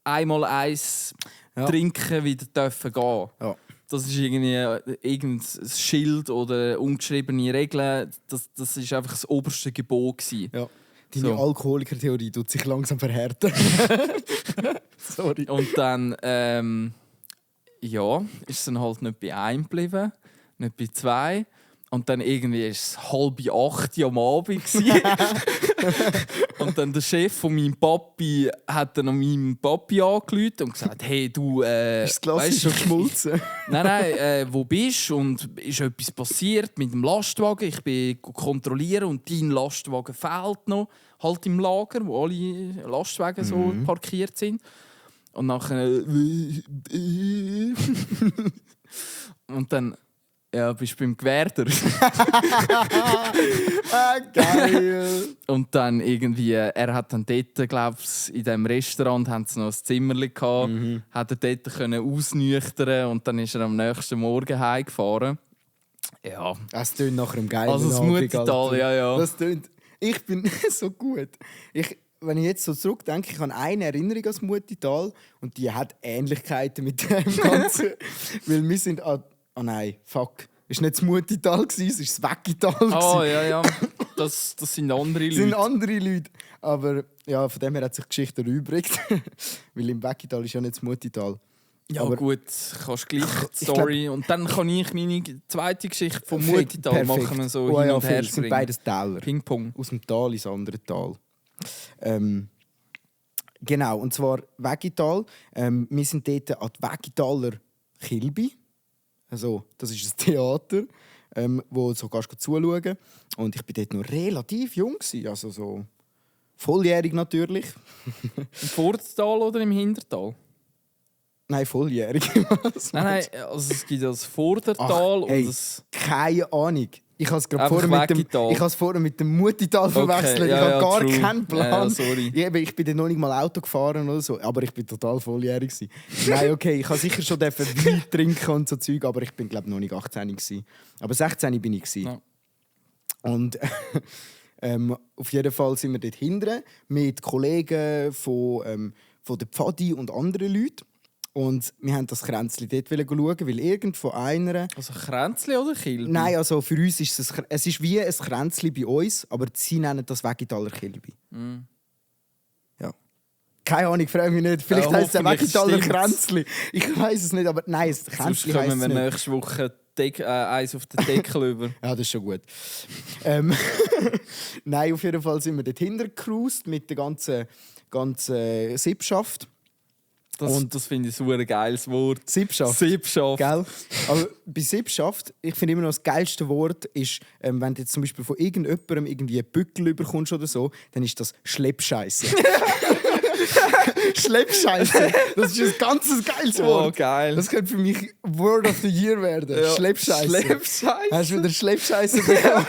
einmal eins trinken wieder dürfen gehen. Ja. Das ist irgendwie irgendein Schild oder ungeschriebene Regeln. Das ist einfach das oberste Gebot gewesen. Ja. Deine Alkoholiker-Theorie tut sich langsam verhärten. Sorry. Und dann ist es dann halt nicht bei einem geblieben, nicht bei zwei. Und dann irgendwie war es 7:30 am Abend. Und dann der Chef von meinem Papi hat dann an meinem Papi angerufen und gesagt: «Hey, du, ist das Glas schon geschmolzen?» Nein, wo bist du? Und ist etwas passiert mit dem Lastwagen? Ich bin kontrollieren und dein Lastwagen fehlt noch halt im Lager, wo alle Lastwagen so parkiert sind. Und nachher und dann bist du beim Gewerder. Geil! Und dann irgendwie, er hat dann dort, glaube ich, in diesem Restaurant haben sie noch ein Zimmerchen gehabt, hat er dort können ausnüchtern und dann ist er am nächsten Morgen heimgefahren. Ja. Es tönt nach einem geilen Also das Mutital, ja. Das tönt. Ich bin so gut. Wenn ich jetzt so zurückdenke, ich habe eine Erinnerung an das Mutital und die hat Ähnlichkeiten mit dem Ganzen. Weil wir sind nein, fuck. Es war nicht das Mutital, es war das Weggital. Ah, ja. Das sind andere Leute. Das sind andere Leute. Aber ja, von dem her hat sich die Geschichte erübrigt. Weil im Weggital ist ja nicht das Mutital. Ja, aber gut, kannst gleich die Story. Und dann kann ich meine zweite Geschichte vom Perfekt, Mutital machen. Wir so hin und her es sind beides Täler. Ping-Pong. Aus dem Tal ins andere Tal. Genau, und zwar Weggital. Wir sind dort an die Weggitaler Kilby. Also, das ist ein Theater, wo du kannst zuschauen. Und ich war dort noch relativ jung. Also so volljährig natürlich. Im Vordertal oder im Hintertal? Nein, volljährig. Nein, also es gibt das Vordertal und das... Keine Ahnung. Ich habe es vorher mit dem Mutital verwechselt. Okay, ich habe gar keinen Plan. Ja, sorry. Ich bin dann noch nicht mal Auto gefahren oder so, aber ich bin total volljährig. Nein, okay, ich habe sicher schon Wein trinken und so Zeug, aber ich bin glaube noch nicht 18 gewesen. Aber 16 bin ich. Ja. Und auf jeden Fall sind wir dort hinten mit Kollegen von der Pfadi und anderen Leuten. Und wir haben das Kränzli dort schauen, weil irgendwo einer... Also Kränzli oder Kilby? Nein, also für uns ist es ist wie ein Kränzli bei uns, aber sie nennen das Weggitaler Kilby. Ja. Keine Ahnung, frage mich nicht. Vielleicht heisst es Weggitaler Kränzli. Ich weiß es nicht, aber nein, das Kränzli heisst es nicht. Sonst kommen wir nächste Woche eins auf den Deckel über. Ja, das ist schon gut. Nein, auf jeden Fall sind wir dort hintergecruised mit der ganzen Sippschaft. Das finde ich ein geiles Wort. Sippschaft. Gell? Aber bei Sippschaft, ich finde immer noch das geilste Wort ist, wenn du jetzt zum Beispiel von irgendjemandem irgendwie einen Bückel überkommst oder so, dann ist das Schleppscheisse. Schleppscheisse. Das ist ein ganz geiles Wort. Oh, geil. Das könnte für mich Word of the Year werden. Ja. Schleppscheisse. Schleppscheisse. Hast du wieder Schleppscheisse bekommen?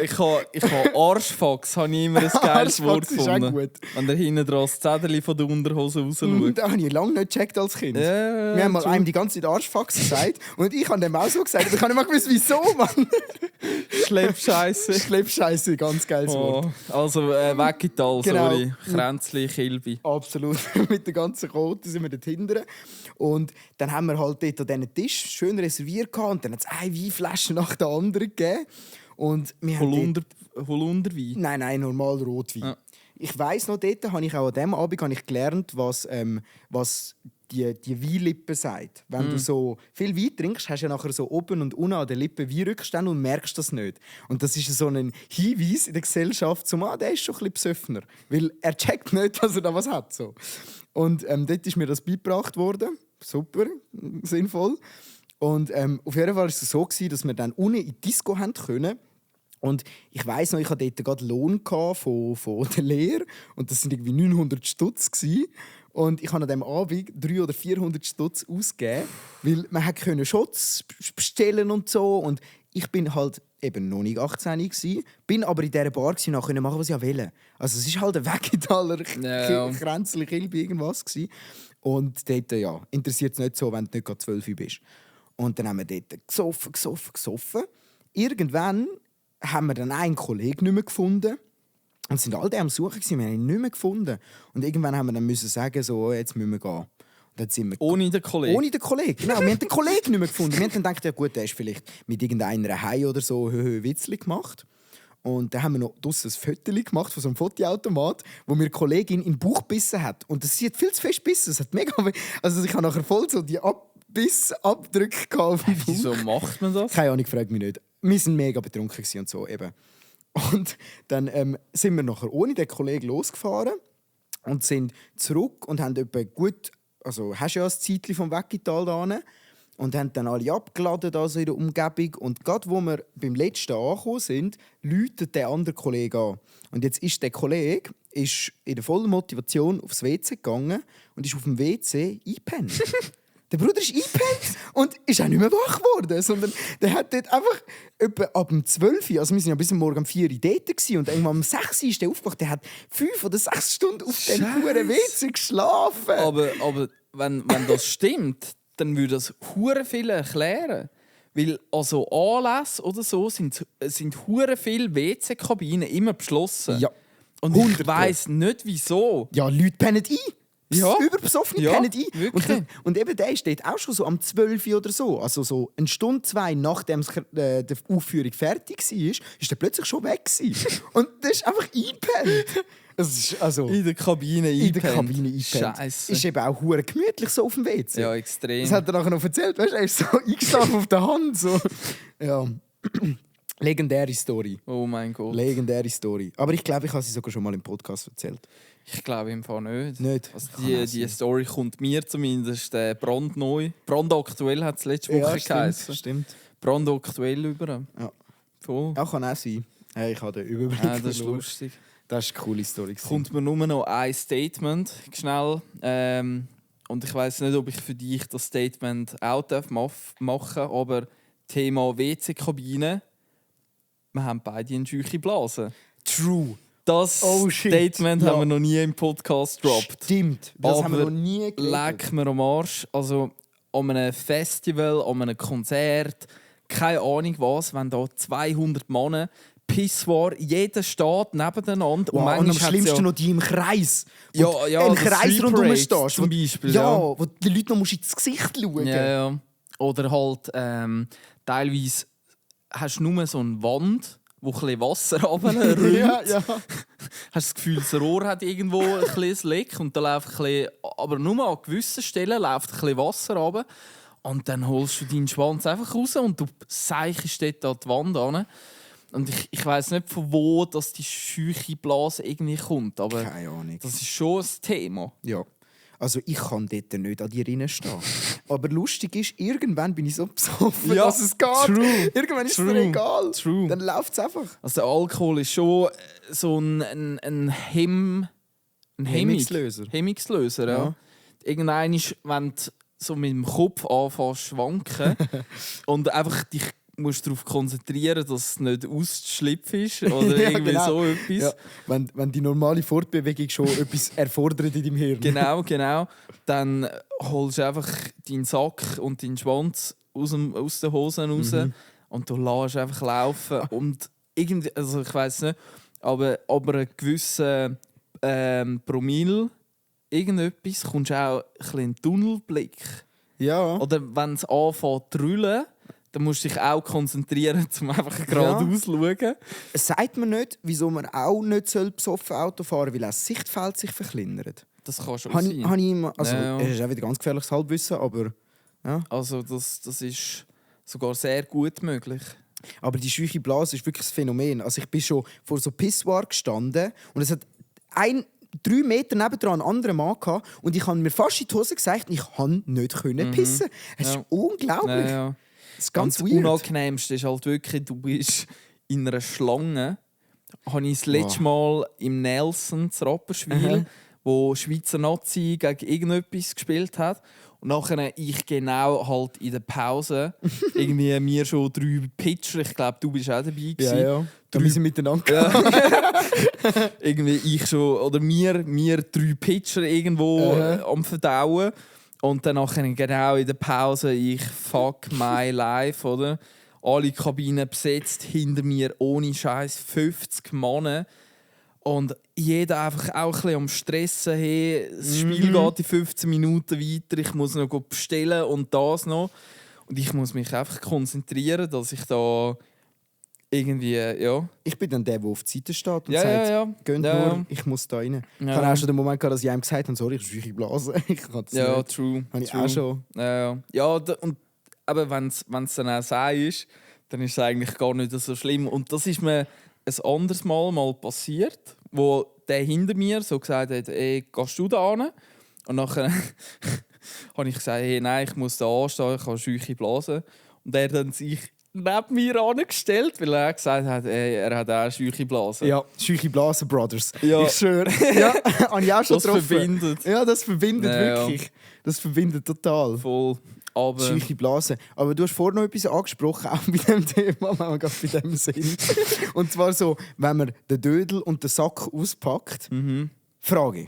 Ich habe Arschfax, habe ich immer ein geiles Wort Arschfax ist auch gefunden. gut. Wenn der hinten dran das Zettel von der Unterhose raus schaut. Das habe ich lange nicht gecheckt als Kind. Wir haben mal einem die ganze Zeit Arschfax gesagt und ich habe dem auch so gesagt, aber ich habe nicht mal gewusst, wieso, Mann. Schleppscheisse. Schleppscheisse, ganz geiles Wort. Also Weggital, Genau. sorry. Kränzli, Kilby. Absolut. Mit der ganzen Quote sind wir dort hinten. Und dann haben wir halt dort an diesen Tisch schön reserviert gehabt, und dann hat es eine Weinflasche nach der anderen gegeben. Und wir haben Holunderwein? Nein, normal Rotwein. Ja. Ich weiss noch, dort habe ich auch an diesem Abend habe ich gelernt, was die Weinlippe sagt. Wenn du so viel Wein trinkst, hast du ja nachher so oben und unten an der Lippe Weinrückstände und merkst das nicht. Und das ist so ein Hinweis in der Gesellschaft, so, der ist schon ein bisschen besoffener. Weil er checkt nicht, dass er da was hat. So. Und dort ist mir das beigebracht worden. Super, sinnvoll. Und auf jeden Fall war es so, dass wir dann unten in die Disco haben können. Und ich weiss noch, ich hatte dort gerade Lohn von der Lehre. Und das waren irgendwie 900 Stutz. Und ich habe an diesem Abend 300 oder 400 Stutz ausgegeben, weil man konnte Shots bestellen und so. Und ich bin halt eben noch nicht 18 gewesen, bin aber in dieser Bar und konnte machen, was ich wollte. Also es war halt ein Weggitaler, Kränzli, Kilby, irgendwas gewesen. Und dort interessiert es nicht so, wenn du nicht gerade 12 bist. Und dann haben wir dort gesoffen. Irgendwann haben wir dann einen Kollegen nicht mehr gefunden. Und sind alle am Suchen gewesen, wir haben ihn nicht mehr gefunden. Und irgendwann haben wir dann müssen sagen, so, jetzt müssen wir gehen. Und dann sind wir Ohne den Kollegen? Ohne den Kollegen, genau. Wir haben den Kollegen nicht mehr gefunden. Wir haben dann gedacht, ja gut, der ist vielleicht mit irgendeiner Hei oder so Witzli gemacht. Und dann haben wir noch draussen ein Foto gemacht von so einem Fotoautomat, wo mir die Kollegin in den Bauch gebissen hat. Und das hat viel zu fest gebissen. Es hat mega also ich habe nachher voll so die Abdrücke auf dem Bauch. Wieso macht man das? Keine Ahnung, frag mich nicht. Wir waren mega betrunken und so eben. Und dann sind wir nachher ohne den Kollegen losgefahren und sind zurück und haben etwa gut, also hast du ja ein Zeitchen vom Weggital da hin, und haben dann alle abgeladen also in der Umgebung. Und gerade wo wir beim letzten angekommen sind, läutet der andere Kollege an. Und jetzt ist der Kollege in der vollen Motivation aufs WC gegangen und ist auf dem WC eingepennt. Der Bruder ist eingepennt und ist auch nicht mehr wach geworden, sondern der hat dort einfach etwa ab dem 12 Uhr, also wir waren ja bis morgen um 4 Uhr dort und irgendwann um 6 Uhr ist der aufgewacht, der hat 5 oder 6 Stunden auf dem verdammten WC geschlafen. Aber wenn das stimmt, dann würde das hure viel erklären. Weil also Anlässe oder so sind hure viele WC-Kabinen immer beschlossen. Ja. Und ich weiss nicht wieso. Ja, Leute pennen ein. Ja. Überbesoffene pennen ein. Wirklich. Und eben der steht auch schon so am 12 Uhr oder so. Also so eine Stunde, 2 nachdem die Aufführung fertig war, ist der plötzlich schon weg gewesen. Und der ist einfach eingepennt. Es ist also In der Kabine eingepennt. Scheiße. Ist eben auch hure gemütlich so auf dem WC. Ja, extrem. Das hat er nachher noch erzählt. Weißt du, er ist so eingeschlafen auf der Hand. So. Ja. Legendäre Story. Oh mein Gott. Legendäre Story. Aber ich glaube, ich habe sie sogar schon mal im Podcast erzählt. Ich glaube im Fall nicht. Nicht? Also die Story kommt mir zumindest brandneu. Brandaktuell hat es letzte Woche geheißen. Stimmt. Brandaktuell über. Ja. Voll. Ja, kann auch sein. Hey, ich habe den Überblick. Das ist verloren. lustig. Das war eine coole Story. Kommt mir nur noch ein Statement schnell. Und ich weiß nicht, ob ich für dich das Statement auch machen darf, aber Thema WC-Kabine. Wir haben beide eine scheuche Blase. True. Das Statement haben wir noch nie im Podcast gedroppt. Stimmt. Das Aber haben wir noch nie geredet. Leck mir am Arsch. Also an einem Festival, an einem Konzert, keine Ahnung was, wenn da 200 Mann Pissoir, jeder steht nebeneinander. Wow, und am schlimmsten noch die im Kreis. Ja, im Kreis rundherum stehst. Zum Beispiel. Ja, wo die Leute noch ins Gesicht schauen. Ja. Oder halt teilweise hast du nur so eine Wand, wo ein bisschen Wasser runterrollt. ja. Hast das Gefühl, das Rohr hat irgendwo ein kleines Leck und da läuft ein bisschen, aber nur an gewissen Stellen läuft ein bisschen Wasser runter. Und dann holst du deinen Schwanz einfach raus und du seichst dort an die Wand an. Und ich weiss nicht, von wo das die scheuche Blase irgendwie kommt, aber Keine Ahnung. das ist schon ein Thema. Ja. Also ich kann dort nicht an dir reinstehen. Aber lustig ist, irgendwann bin ich so besoffen, Ja, dass es geht. true. Irgendwann ist es True. mir egal. True. Dann läuft es einfach. Also der Alkohol ist schon so ein Hemmungslöser. Hemmungslöser, ja. Ja. Irgendwann ist, wenn du so mit dem Kopf anfängst zu schwanken und einfach dich musst darauf konzentrieren, dass es nicht ausschlipf ist oder irgendwie genau. so etwas. Ja, wenn die normale Fortbewegung schon etwas erfordert in deinem Hirn. Genau. Dann holst du einfach deinen Sack und deinen Schwanz aus den Hosen raus und du lässt einfach laufen. Und irgendwie, also ich weiss nicht, aber einen gewissen Promille, irgendetwas, kommst du auch ein bisschen in den Tunnelblick. Ja. Oder wenn es anfängt zu rollen, dann musst du dich auch konzentrieren, um einfach geradeaus zu schauen. Sagt man nicht, wieso man auch nicht besoffen Auto fahren soll, weil auch das Sichtfeld sich verkleinert? Das kann schon Habe sein. ich immer, also, Ja. es ist auch wieder ganz gefährliches Halbwissen, aber... Ja. Also das ist sogar sehr gut möglich. Aber die scheuche Blase ist wirklich ein Phänomen. Also ich bin schon vor so Pissoir gestanden und es hat 3 Meter nebendran einen anderen Mann gehabt und ich habe mir fast in die Hose gesagt, ich konnte nicht pissen. Es ist unglaublich. Ja. Das ist ganz Das weird. Unangenehmste ist halt wirklich, du bist in einer Schlange. Habe ich das letzte Mal im Nelson zu Rapperswil, wo Schweizer Nazi gegen irgendetwas gespielt hat. Und nachher ich genau halt in der Pause irgendwie mir schon 3 Pitcher, ich glaube, du bist auch dabei gewesen. Ja. Wir sind miteinander. Ja. Irgendwie ich schon, oder mir 3 Pitcher irgendwo am Verdauen. Und dann nachher genau in der Pause ich fuck my life, oder? Alle Kabinen besetzt, hinter mir ohne Scheiß 50 Mann. Und jeder einfach auch ein bisschen am Stressen. Hey, das Spiel geht in 15 Minuten weiter, ich muss noch bestellen und das noch. Und ich muss mich einfach konzentrieren, dass ich da irgendwie, ja... Ich bin dann der auf die Seite steht und Ja, sagt, ja. gönnt Ja. nur, ich muss da rein. Ja. Ich habe auch schon den Moment gehabt, dass ich einem gesagt habe, sorry, ich habe scheuche Blase. Ich kann das Ja, nicht. true. Habe ich true. auch schon. Ja, und aber wenn es dann auch sei ist, dann ist es eigentlich gar nicht so schlimm. Und das ist mir ein anderes Mal passiert, wo der hinter mir so gesagt hat, ey, gehst du da hin? Und nachher habe ich gesagt, hey, nein, ich muss da anstehen, ich habe scheuche Blase. Und er hat dann sich neben mir angestellt, weil er gesagt hat, ey, er hat auch scheuche Blase. Ja, scheuche Blase Brothers. Ja. Ich schwöre. Ja, habe ich auch schon Das getroffen. verbindet. Ja, das verbindet Ja. wirklich. Das verbindet total. Voll. Aber Scheuche Blase. Aber du hast vorhin noch etwas angesprochen, auch bei diesem Thema, wenn man gerade bei dem Sinn. Und zwar so, wenn man den Dödel und den Sack auspackt. Frage.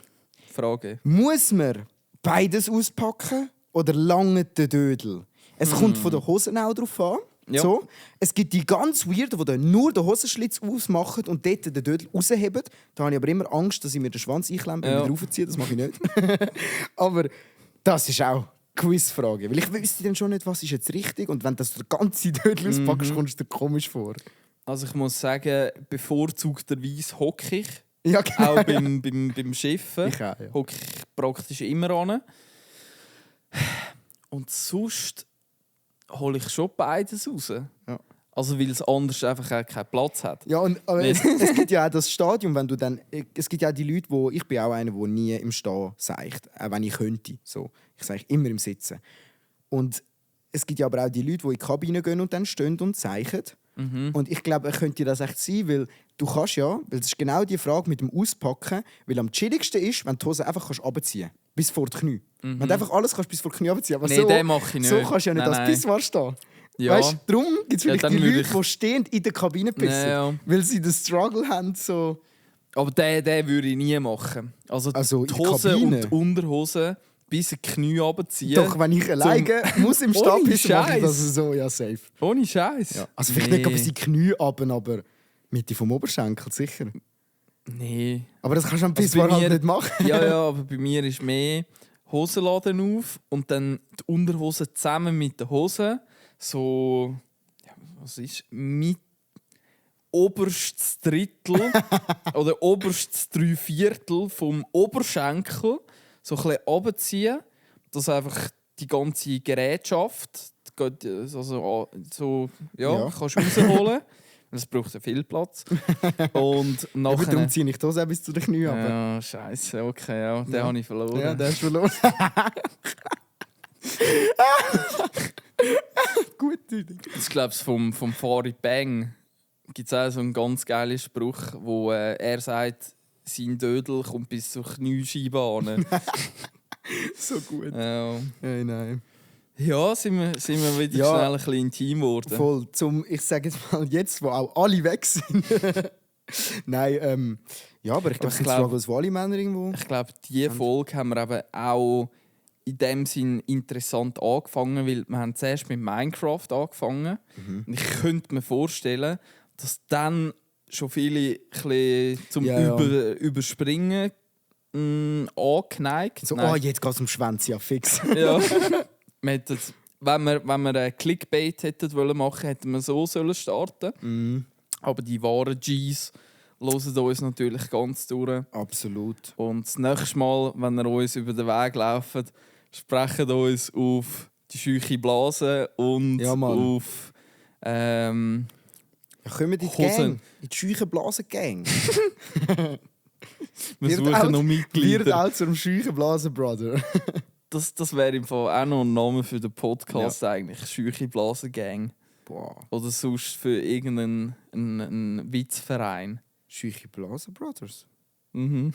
Muss man beides auspacken oder langt der Dödel? Es kommt von den Hosen auch drauf an. Ja. So. Es gibt die ganz weirden, die dann nur den Hosenschlitz ausmachen und dort den Dödel rausheben. Da habe ich aber immer Angst, dass ich mir den Schwanz einklemme und wieder raufziehe. Das mache ich nicht. Aber das ist auch eine Quizfrage. Weil ich wüsste dann schon nicht, was ist jetzt richtig. Und wenn du das der ganze Dödel auspackst, kommst du dir komisch vor. also ich muss sagen, bevorzugterweise hocke ich. Ja, genau. Auch beim Schiffen. Ich auch, ja. Hocke ich praktisch immer an. Und sonst hole ich schon beides raus. Ja. Also weil es anders einfach auch keinen Platz hat. Ja, aber es gibt ja auch das Stadium, wenn du dann... Es gibt ja auch die Leute, ich bin auch einer, der nie im Stehen seicht, auch wenn ich könnte. So. Ich sage immer im Sitzen. Und es gibt ja aber auch die Leute, die in die Kabine gehen und dann stehen und zeichnen. Und ich glaube, könnte das echt sein, weil du kannst ja, weil das ist genau die Frage mit dem Auspacken, weil am chilligsten ist, wenn du die Hose einfach runterziehen kannst, bis vor die Knie. Wenn du einfach alles kannst, bis vor die Knie runterziehen. Aber Nee, so, den mache ich nicht. so kannst du ja nicht Nein, als Pissoir stehen. Ja. Weißt, darum gibt es vielleicht dann die würde Leute, die stehend in der Kabine pissen, Ja. weil sie den Struggle haben, so... Aber den würde ich nie machen. Also Also die in der Hose Kabine? und die Unterhose bis in die Knie runterziehen. Doch, wenn ich alleine muss im Stehen Ohne pissen, mache ich das Scheiß. so, ja, safe. Ohne Scheiß. Ja. Also vielleicht nicht bis in die Knie runter, aber Mitte vom Oberschenkel, sicher. Nee. Aber das kannst du am Also Pissoir bei halt mir- nicht machen. Ja, aber bei mir ist mehr Hosenladen auf und dann die Unterhose zusammen mit der Hose. So, ja, was ist mit oberstes Drittel oder oberstes Dreiviertel vom Oberschenkel so ein bisschen runterziehen, dass einfach die ganze Gerätschaft also, so, Ja. kannst du rausholen. Es braucht ja viel Platz. Und Ja, aber darum nachher... ziehe ich die Hose auch bis zu den Knien runter. Ja, scheiße, okay, ja, den Ja. habe ich verloren. Ja, der ist verloren. Gute Idee. Ich glaube, vom Farid Bang gibt es auch so einen ganz geilen Spruch, wo er sagt, sein Dödel kommt bis zur Kniescheibe an. So gut. Ja. Nein, nein. Ja, sind wir wieder Ja. schnell ein bisschen intim geworden. Voll. Ich sage jetzt mal, jetzt, wo auch alle weg sind. Nein, ja, aber ich glaube, es sind Struggles, wo alle Männer irgendwo... Ich glaube, diese Folge haben wir eben auch in dem Sinn interessant angefangen, weil wir haben zuerst mit Minecraft angefangen. Und ich könnte mir vorstellen, dass dann schon viele ein bisschen zum Überspringen angeneigt. So, jetzt geht es um Schwänze, ja fix. Ja. Wenn wir einen Clickbait hätten machen, hätten wir so starten. Aber die wahren Gs hören uns natürlich ganz durch. Absolut. Und das nächste Mal, wenn ihr uns über den Weg lauft, sprechen uns auf die scheuche Blase und auf Ja, kommen in die Hosen. Gang. In die scheuche Blasen-Gang. wir suchen noch Wird Mitglieder. auch zum scheuchen Blasen-Brother. Das wäre im Fall auch noch ein Name für den Podcast eigentlich. Scheuche Blase Gang. Boah. Oder sonst für irgendeinen einen Witzverein. Scheuche Blasen-Brothers. Mhm.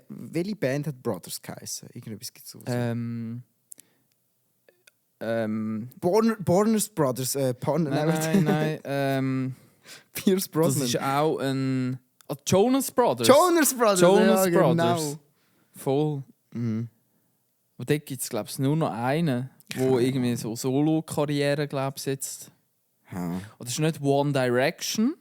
Welche Band hat Brothers geheißen? Irgendetwas gibt es so. Borners Brothers. Nein. Pierce Das Brosnan. ist auch ein... Jonas Brothers. Jonas Brothers. Jonas ja, Brothers. Genau. Voll. Mhm. Und dort gibt es, glaube ich, nur noch einen, der irgendwie so Solo-Karriere, glaube ich, jetzt... Ja. Oder das ist nicht One Direction.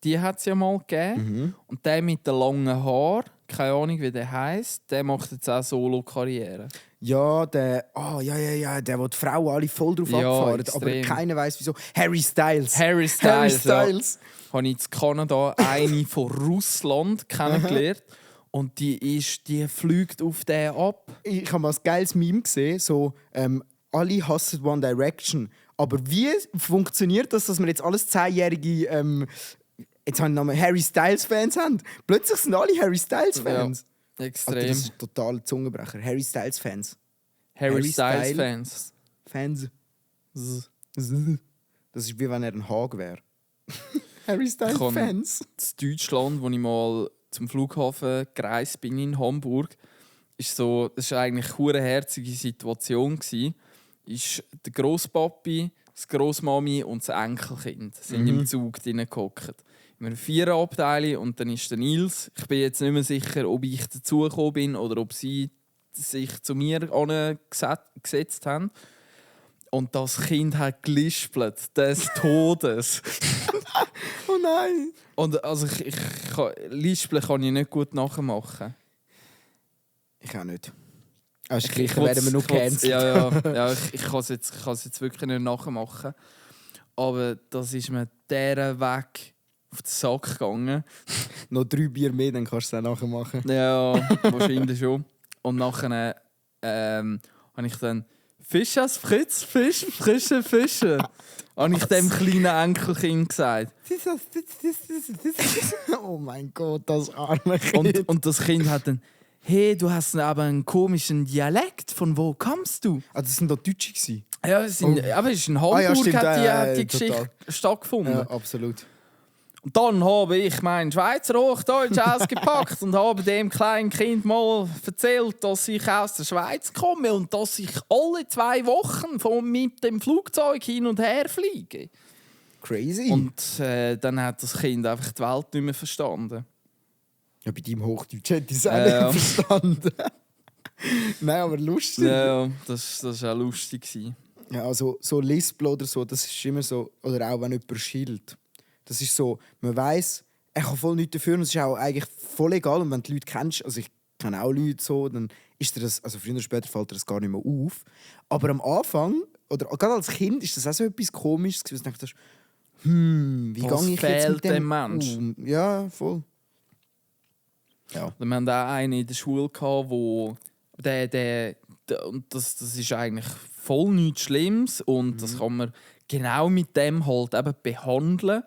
Die hat es ja mal gegeben. Und der mit den langen Haaren, keine Ahnung, wie der heisst, der macht jetzt auch Solo-Karriere. Ja, der wo die Frauen alle voll drauf abfahren. extrem. Aber keiner weiß wieso. Harry Styles. Harry Styles. Ja. Habe ich in Kanada eine von Russland kennengelernt. Und die fliegt auf den ab. Ich habe mal ein geiles Meme gesehen, so alle hassen One Direction. Aber wie funktioniert das, dass wir jetzt alles 10-jährige jetzt haben wir Namen Harry Styles Fans haben? Plötzlich sind alle Harry Styles Fans. Ja, extrem. Alter, das ist total Zungenbrecher. Harry Styles Fans. Harry Styles Fans. Fans. Das ist wie wenn er ein Hag wäre. Harry Styles Fans. In Deutschland, wo ich mal zum Flughafen gereist bin in Hamburg, das war eigentlich eine herzige Situation gsi. Ist der Grosspapi, das Grossmami und das Enkelkind sind im Zug drin gehockt. Wir haben 4 Abteile und dann ist der Nils. Ich bin jetzt nicht mehr sicher, ob ich dazugekommen bin oder ob sie sich zu mir gesetzt haben. Und das Kind hat gelispelt, des Todes. Oh nein! Und also Lispeln kann ich nicht gut nachmachen. Ich auch nicht. Also gleich werden wir noch cancelled. Ja, ich kann es jetzt wirklich nicht nachmachen. Aber das ist mir dieser Weg auf den Sack gegangen. Noch 3 Bier mehr, dann kannst du es auch nachher machen. Ja, wahrscheinlich schon. Und nachher habe ich dann «Fisch als Fritz, Fisch, frische Fische», habe ich dem kleinen Enkelkind gesagt. Oh mein Gott, das arme Kind. Und das Kind hat dann «Hey, du hast aber einen komischen Dialekt, von wo kommst du?» Ah, das sind doch Deutsche gewesen. Ja, aber es ist in Hamburg stimmt, hat die Geschichte total. stattgefunden. Ja, absolut. Und dann habe ich mein Schweizer Hochdeutsch ausgepackt und habe dem kleinen Kind mal erzählt, dass ich aus der Schweiz komme und dass ich alle 2 Wochen mit dem Flugzeug hin und her fliege. Crazy. Und dann hat das Kind einfach die Welt nicht mehr verstanden. Ja, bei deinem Hochdeutsch hätte ich es auch nicht verstanden. Nein, aber lustig. Ja, das war auch lustig. Ja, also so Lispel oder so, das ist immer so, oder auch wenn jemand schielt. Das ist so, man weiss, er kann voll nichts dafür und es ist auch eigentlich voll egal. Und wenn du Leute kennst, also ich kenne auch Leute so, dann ist dir das, also früher oder später fällt dir das gar nicht mehr auf. Aber am Anfang, oder gerade als Kind, ist das auch so etwas Komisches, dass du denkst, wie gehe ich jetzt mit dem Menschen? Ja, voll. Ja. Wir hatten auch einen in der Schule, wo und das ist eigentlich voll nichts Schlimmes und das kann man genau mit dem halt eben behandeln.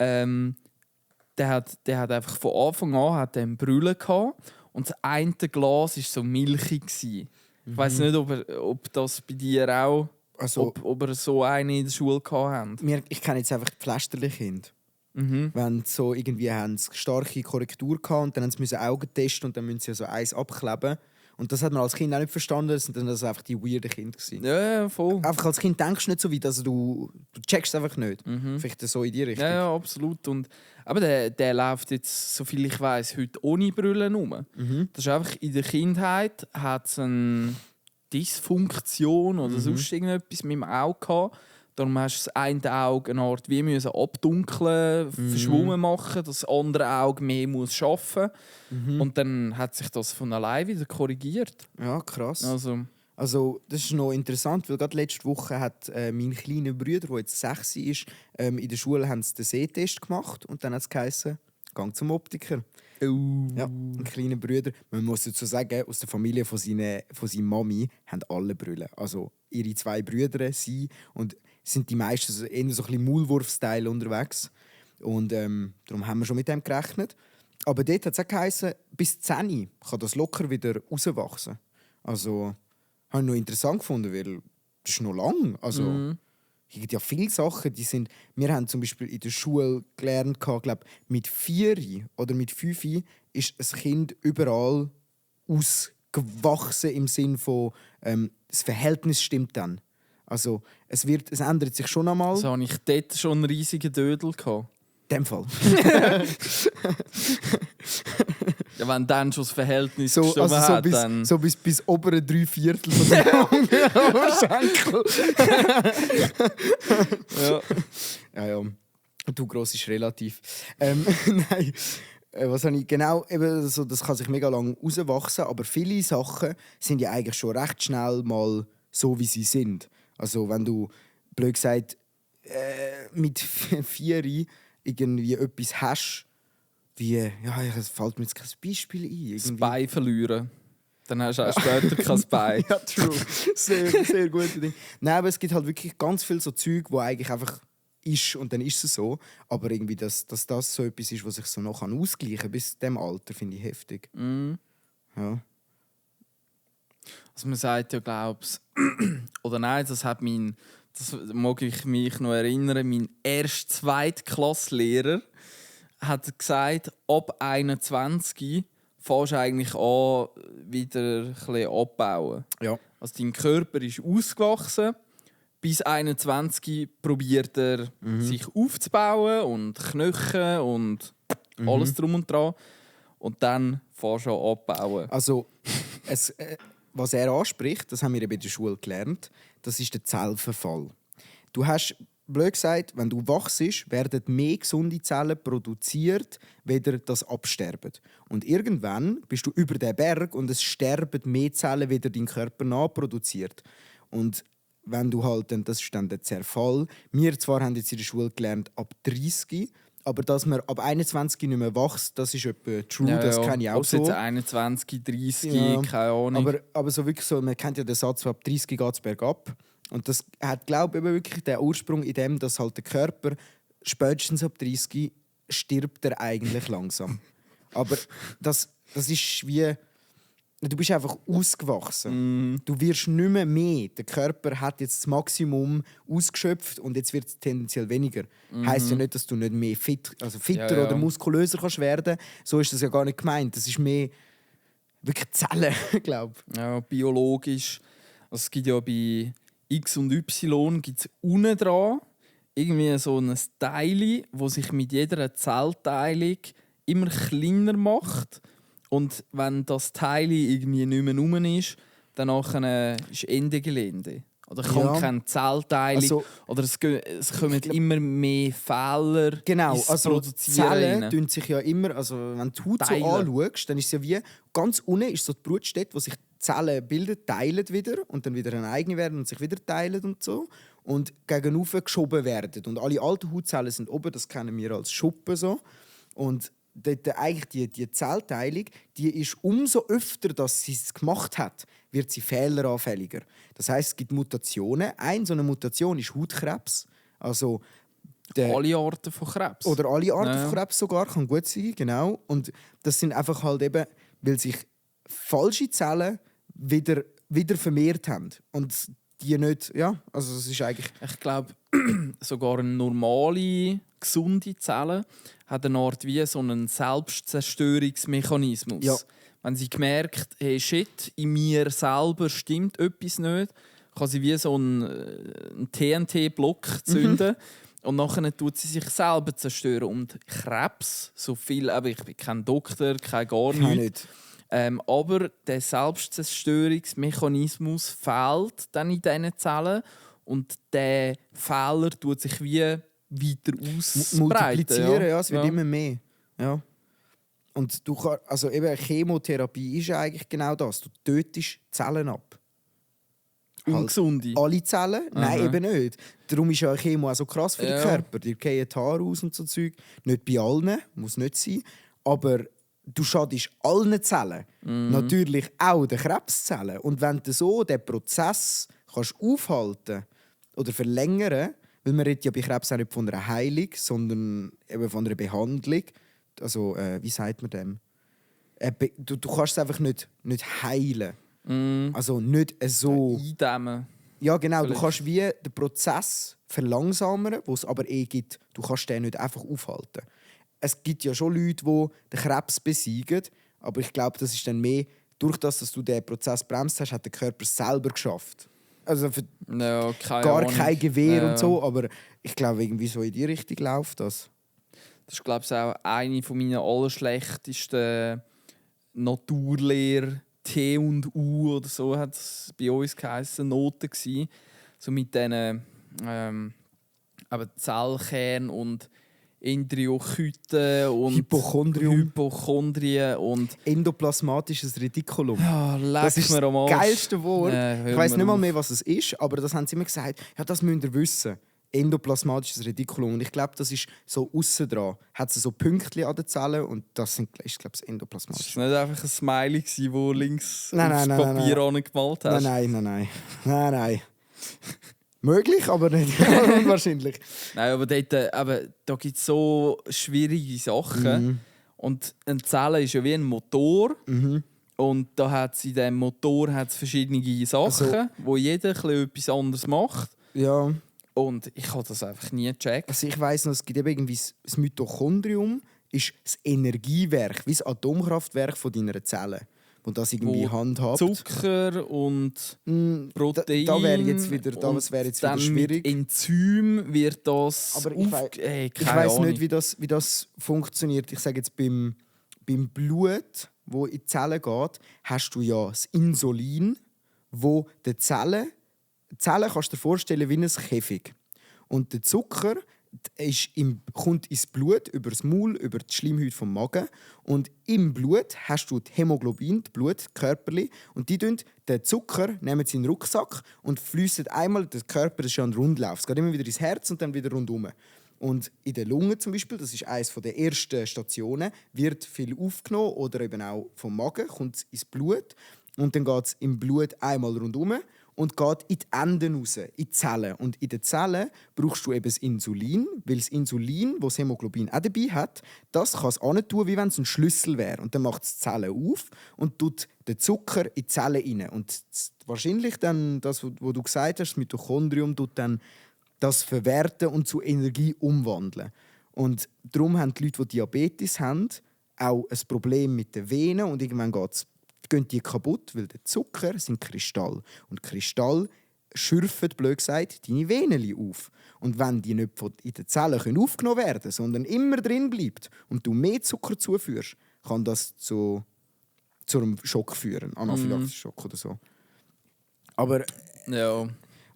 Der hat einfach von Anfang an einen Brüllen gehabt und das eine Glas war so milchig gewesen. Ich weiss nicht, ob das bei dir auch, Also, ob ihr so einen in der Schule gehabt habt. ich kenne jetzt einfach die Pflästerli-Kinder. Wenn so irgendwie haben sie starke Korrektur gehabt und dann haben sie Augen testen und dann müssen sie so eins abkleben Und das hat man als Kind auch nicht verstanden, das sind dann also einfach die weirden Kinder gewesen. Ja, voll. Einfach als Kind denkst du nicht so weit, also du checkst es einfach nicht. Vielleicht so in die Richtung. Ja, absolut. Und, aber der läuft jetzt, soviel ich weiß, heute ohne Brille rum. Das ist einfach, in der Kindheit hat es eine Dysfunktion oder sonst irgendetwas mit dem Auge gehabt. Darum hast du das eine Auge eine Art wie müssen abdunkeln, verschwommen machen, das andere Auge mehr muss arbeiten. Und dann hat sich das von allein wieder korrigiert. Ja, krass. Also, das ist noch interessant, weil gerade letzte Woche hat mein kleiner Bruder, der jetzt 6 ist, in der Schule haben sie den Sehtest gemacht und dann hat es geheißen, gang zum Optiker. Ja, ein kleiner Bruder. Man muss dazu sagen, aus der Familie von seiner Mami haben alle Brüllen. Also ihre 2 Brüder, sie und sind die meisten so eher so ein bisschen Maulwurf-Style unterwegs. Und darum haben wir schon mit dem gerechnet. Aber dort hat es auch geheißen, bis 10 kann das locker wieder rauswachsen. Also, habe ich noch interessant gefunden, weil das ist noch lang. Also, es gibt ja viele Sachen, die sind... Wir haben zum Beispiel in der Schule gelernt, glaub, mit 4 oder mit 5 ist ein Kind überall ausgewachsen im Sinne von, das Verhältnis stimmt dann. Also, es ändert sich schon einmal. also habe ich dort schon einen riesigen Dödel gehabt. In dem Fall. Ja, wenn dann schon das Verhältnis So, gestimmt also hat, dann... so bis obere 3/4 von dem Schenkel. Ja. Du, gross ist relativ. Nein. Was habe ich genau? Eben so, das kann sich mega lang rauswachsen, aber viele Sachen sind ja eigentlich schon recht schnell mal so, wie sie sind. Also wenn du, blöd gesagt, mit 4 irgendwie etwas hast, wie, ja, es fällt mir jetzt kein Beispiel ein. Das Bein verlieren. Dann hast du auch später kein Bein. Ja, true. Sehr, sehr gute Ding. Nein, aber es gibt halt wirklich ganz viel so Zeug, wo eigentlich einfach ist und dann ist es so. Aber irgendwie, dass das so etwas ist, was sich so noch ausgleichen kann bis zu diesem Alter, finde ich heftig. Ja. Also man sagt ja, glaub's, oder nein, das mag ich mich noch erinnern, mein erster Zweitklasslehrer hat gesagt, ab 21 fängst du eigentlich an, wieder ein bisschen abbauen. Ja. Also dein Körper ist ausgewachsen. Bis 21 probiert er, sich aufzubauen und Knochen und alles drum und dran. Und dann fängst du an abbauen. Also, was er anspricht, das haben wir eben in der Schule gelernt, das ist der Zellverfall. Du hast, blöd gesagt, wenn du wachst, werden mehr gesunde Zellen produziert, weder das Absterben. Und irgendwann bist du über den Berg und es sterben mehr Zellen, wieder dein Körper nachproduziert. Und wenn du halt, das ist dann der Zerfall. Wir zwar haben jetzt in der Schule gelernt, ab 30, aber dass man ab 21 nicht mehr wächst, das ist etwa true, Ja, das kenne ich auch ob so. Jetzt 21, 30, Ja, keine Ahnung. aber so wirklich so, man kennt ja den Satz, ab 30 geht es bergab. Und das hat, glaube ich, wirklich den Ursprung in dem, dass halt der Körper spätestens ab 30 stirbt er eigentlich langsam. Aber das ist wie... Du bist einfach ausgewachsen. Du wirst nicht mehr. Der Körper hat jetzt das Maximum ausgeschöpft und jetzt wird es tendenziell weniger. Heißt ja nicht, dass du nicht mehr fitter oder muskulöser kannst werden. So ist das ja gar nicht gemeint. Das ist mehr wirklich Zellen, glaube ich. Ja, biologisch. Also es gibt ja bei X und Y gibt's unten dran irgendwie so ein Teil, das sich mit jeder Zellteilung immer kleiner macht. Und wenn das Teil irgendwie nicht mehr rum ist, dann ist Ende Gelände. Oder kommt kein Zellteilung. Also, oder es kommen immer mehr Fehler ins also Produzieren Zellen rein. tun sich ja immer, also wenn du die Haut so Teilen. anschaust, dann ist es ja wie, ganz unten ist so die Brutstätte, wo sich die Zellen bilden, teilen wieder und dann wieder eine eigene werden und sich wieder teilen und so. Und gegenüber geschoben werden. Und alle alten Hautzellen sind oben, das kennen wir als Schuppen so. Und eigentlich die Zellteilung, die ist umso öfter, dass sie es gemacht hat, wird sie fehleranfälliger. Das heißt, es gibt Mutationen. So eine Mutation ist Hautkrebs. Also Alle Arten von Krebs. oder alle Arten von Krebs sogar, kann gut sein, genau. Und das sind einfach halt eben, weil sich falsche Zellen wieder vermehrt haben. Und die nicht, ja, also es ist eigentlich... Ich glaube, sogar eine normale, gesunde Zelle hat eine Art wie so einen Selbstzerstörungsmechanismus. Ja. wenn sie gemerkt, hey shit, in mir selber stimmt etwas nicht, kann sie wie so einen TNT-Block zünden. Und nachher tut sie sich selber zerstören. Und Krebs, so viel, aber ich bin kein Doktor, gar nichts. Aber der Selbstzerstörungsmechanismus fehlt dann in diesen Zellen. Und der Fehler tut sich wie weiter ausbreiten. Multiplizieren, ja, es wird immer mehr. Ja. Und du kannst, also eben Chemotherapie ist ja eigentlich genau das. Du tötest Zellen ab. Ungesunde? Halt alle Zellen? Nein, eben nicht. Darum ist ja Chemo auch so krass für den Körper. Dir fallen die Haare aus und so Zeug. Nicht bei allen, muss nicht sein. Aber du schadest allen Zellen. Natürlich auch den Krebszellen. Und wenn du so den Prozess kannst aufhalten oder verlängern, weil man redet ja bei Krebs auch nicht von einer Heilung, sondern eben von einer Behandlung. Also, wie sagt man dem? Du kannst es einfach nicht heilen. Also nicht so... Eindämmen. Ja, genau. Vielleicht. Du kannst wie den Prozess verlangsamen, wo es aber gibt. Du kannst den nicht einfach aufhalten. Es gibt ja schon Leute, die den Krebs besiegen, aber ich glaube, das ist dann mehr, durch das, dass du den Prozess bremst hast, hat der Körper es selber geschafft. Also für kein Gewehr und so, aber ich glaube, irgendwie so in die Richtung läuft das. Das ist, glaube ich, auch eine meiner allerschlechtesten Naturlehre T und U oder so hat es bei uns geheißen, Noten gsi. So mit diesen Zellkern und Enteriozyten und Hypochondrien und endoplasmatisches Retikulum. Ja, das ist das geilste Wort. Ich weiss nicht mal mehr, was es ist, aber das haben sie immer gesagt. Ja, das müsst ihr wissen. Endoplasmatisches Retikulum. Und ich glaube, das ist so aussen dran. Hat so Pünktchen an den Zellen und das ist, glaube ich, das endoplasmatisch. Das war nicht einfach ein Smiley, das links aufs Papier angemalt hast. Nein. Möglich, aber nicht unwahrscheinlich. Nein, aber da gibt es so schwierige Sachen. Und eine Zelle ist ja wie ein Motor. Und da hat's in diesem Motor verschiedene Sachen, wo jeder etwas anderes macht. Ja. Und ich habe das einfach nie gecheckt. Also ich weiss noch, es gibt eben irgendwie das Mitochondrium, ist das Energiewerk, wie das Atomkraftwerk von deiner Zelle, wo das irgendwie handhabt. Zucker und Protein. Da wäre jetzt wieder, schwierig. Mit Enzym wird das. Aber ich weiss nicht, wie das funktioniert. Ich sage jetzt beim Blut, wo in die Zellen geht, hast du ja das Insulin, wo die Zellen kannst du dir vorstellen wie ein Käfig. Und der Zucker kommt ins Blut, über das Maul, über die Schleimhäute vom Magen. Und im Blut hast du die Hämoglobin, die Blutkörperchen. Und die nehmen den Zucker in den Rucksack und fließen einmal, der Körper ist ja ein Rundlauf. Es geht immer wieder ins Herz und dann wieder rundum. Und in der Lunge zum Beispiel, das ist eines der ersten Stationen, wird viel aufgenommen oder eben auch vom Magen, kommt ins Blut. Und dann geht es im Blut einmal rundum und geht in die Enden raus, in die Zellen. Und in den Zellen brauchst du eben das Insulin, weil das Insulin, das das Hämoglobin auch dabei hat, das kann es tun, wie wenn es ein Schlüssel wäre. Und dann macht es die Zellen auf und tut den Zucker in die Zellen rein. Und wahrscheinlich dann, das, was du gesagt hast, das Mitochondrium, tut dann das verwerten und zu Energie umwandeln. Und darum haben die Leute, die Diabetes haben, auch ein Problem mit den Venen und irgendwann gehen die kaputt, weil der Zucker sind Kristall. Und Kristall schürfen, blöd gesagt, deine Venen auf. Und wenn die nicht in den Zellen aufgenommen werden können, sondern immer drin bleibt und du mehr Zucker zuführst, kann das zu einem Schock führen, anaphylaktischen Schock oder so. Aber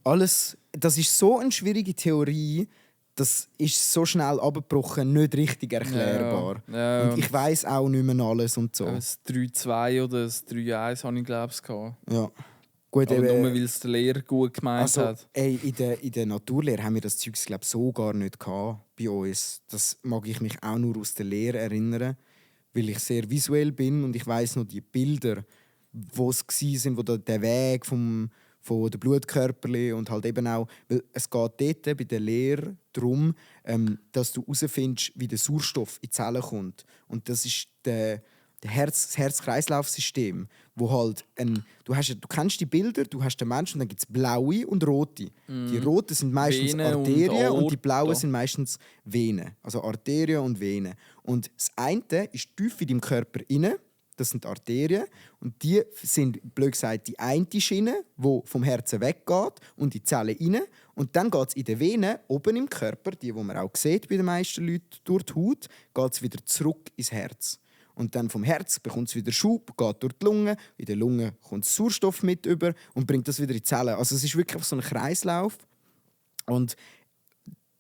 das ist so eine schwierige Theorie, das ist so schnell abgebrochen, nicht richtig erklärbar. Ja. Und ich weiss auch nicht mehr alles und so. Das 3-2 oder das 3-1 habe ich, glaube ich, gehabt. Ja. Gut, aber nur, weil es der Lehrer gut gemeint hat. In der Naturlehre haben wir das Zeug, glaube ich, so gar nicht gehabt bei uns. Das mag ich mich auch nur aus der Lehre erinnern, weil ich sehr visuell bin und ich weiss noch die Bilder, wo es waren, wo der Weg von den Blutkörperchen und halt eben auch, weil es geht dort bei der Lehre darum, dass du herausfindest, wie der Sauerstoff in die Zellen kommt. Und das ist das Herz-Kreislauf-System, wo halt du kennst die Bilder, du hast den Menschen und dann gibt es blaue und rote. Die roten sind meistens Vene Arterien und die blauen sind meistens Venen. Also Arterien und Venen. Und das eine ist tief in deinem Körper inne. Das sind Arterien. Und die sind, blöd gesagt, die eine Schiene, die vom Herzen weggeht und in die Zellen rein. Und dann geht es in den Venen, oben im Körper, die man auch sieht bei den meisten Leuten durch die Haut, geht es wieder zurück ins Herz. Und dann vom Herz bekommt es wieder Schub, geht durch die Lunge. In der Lunge kommt Sauerstoff mit über und bringt das wieder in die Zellen. Also es ist wirklich so ein Kreislauf. Und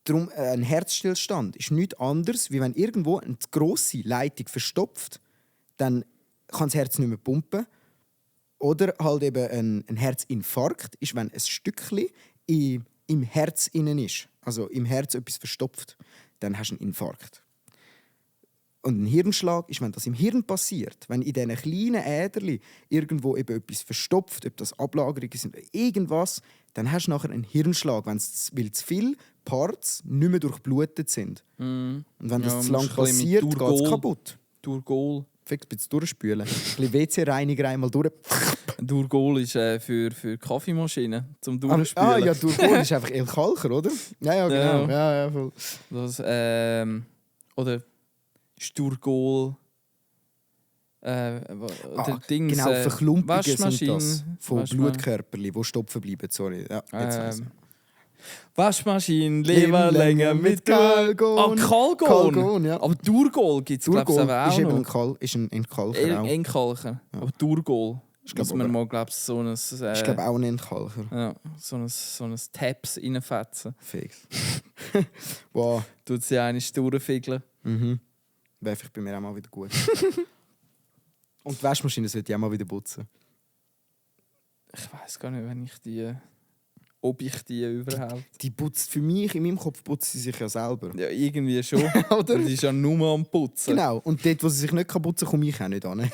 darum, ein Herzstillstand ist nichts anderes, wie wenn irgendwo eine grosse Leitung verstopft, dann kann das Herz nicht mehr pumpen. Oder halt eben ein Herzinfarkt ist, wenn ein Stückchen im Herz innen ist. Also im Herz etwas verstopft. Dann hast du einen Infarkt. Und ein Hirnschlag ist, wenn das im Hirn passiert. Wenn in diesen kleinen Äderchen irgendwo eben etwas verstopft, ob das Ablagerungen sind oder irgendwas, dann hast du nachher einen Hirnschlag, weil zu viele Parts nicht mehr durchblutet sind. Und wenn das zu lang passiert, geht es kaputt. Durgol. Vielleicht ein bisschen durchspülen. Ein bisschen WC-Reiniger einmal durch. Durgol ist für Kaffeemaschinen zum Durchspülen. Ja, Durgol ist einfach El Kalker, oder? Ja, genau. Ja, voll. Das, oder ist Durgol... Dings, genau, Verklumpungen sind das. Von Blutkörperchen, die stopfen bleiben. Sorry. Ja, jetzt Waschmaschinen leben länger mit Kalgon. Kalgon? Ja. Aber Durgol gibt es, glaube ich, auch noch. Ist ein Entkalker auch. Entkalker. Ja. Aber Durgol muss man mal, glaube ich, so ein... ich glaube auch ein Entkalker. Ja, so ein Tabs reinfetzen. Fix. Wow. Tut sie eine durchfiegeln. Wäre vielleicht bei mir auch mal wieder gut. Und die Waschmaschine sollte ich auch mal wieder putzen. Ich weiß gar nicht, ob ich die überhaupt... Die putzt für mich, in meinem Kopf putzt sie sich ja selber. Ja, irgendwie schon. Oder? Sie ist ja nur am Putzen. Genau, und dort, wo sie sich nicht putzen kann, komme ich auch nicht an.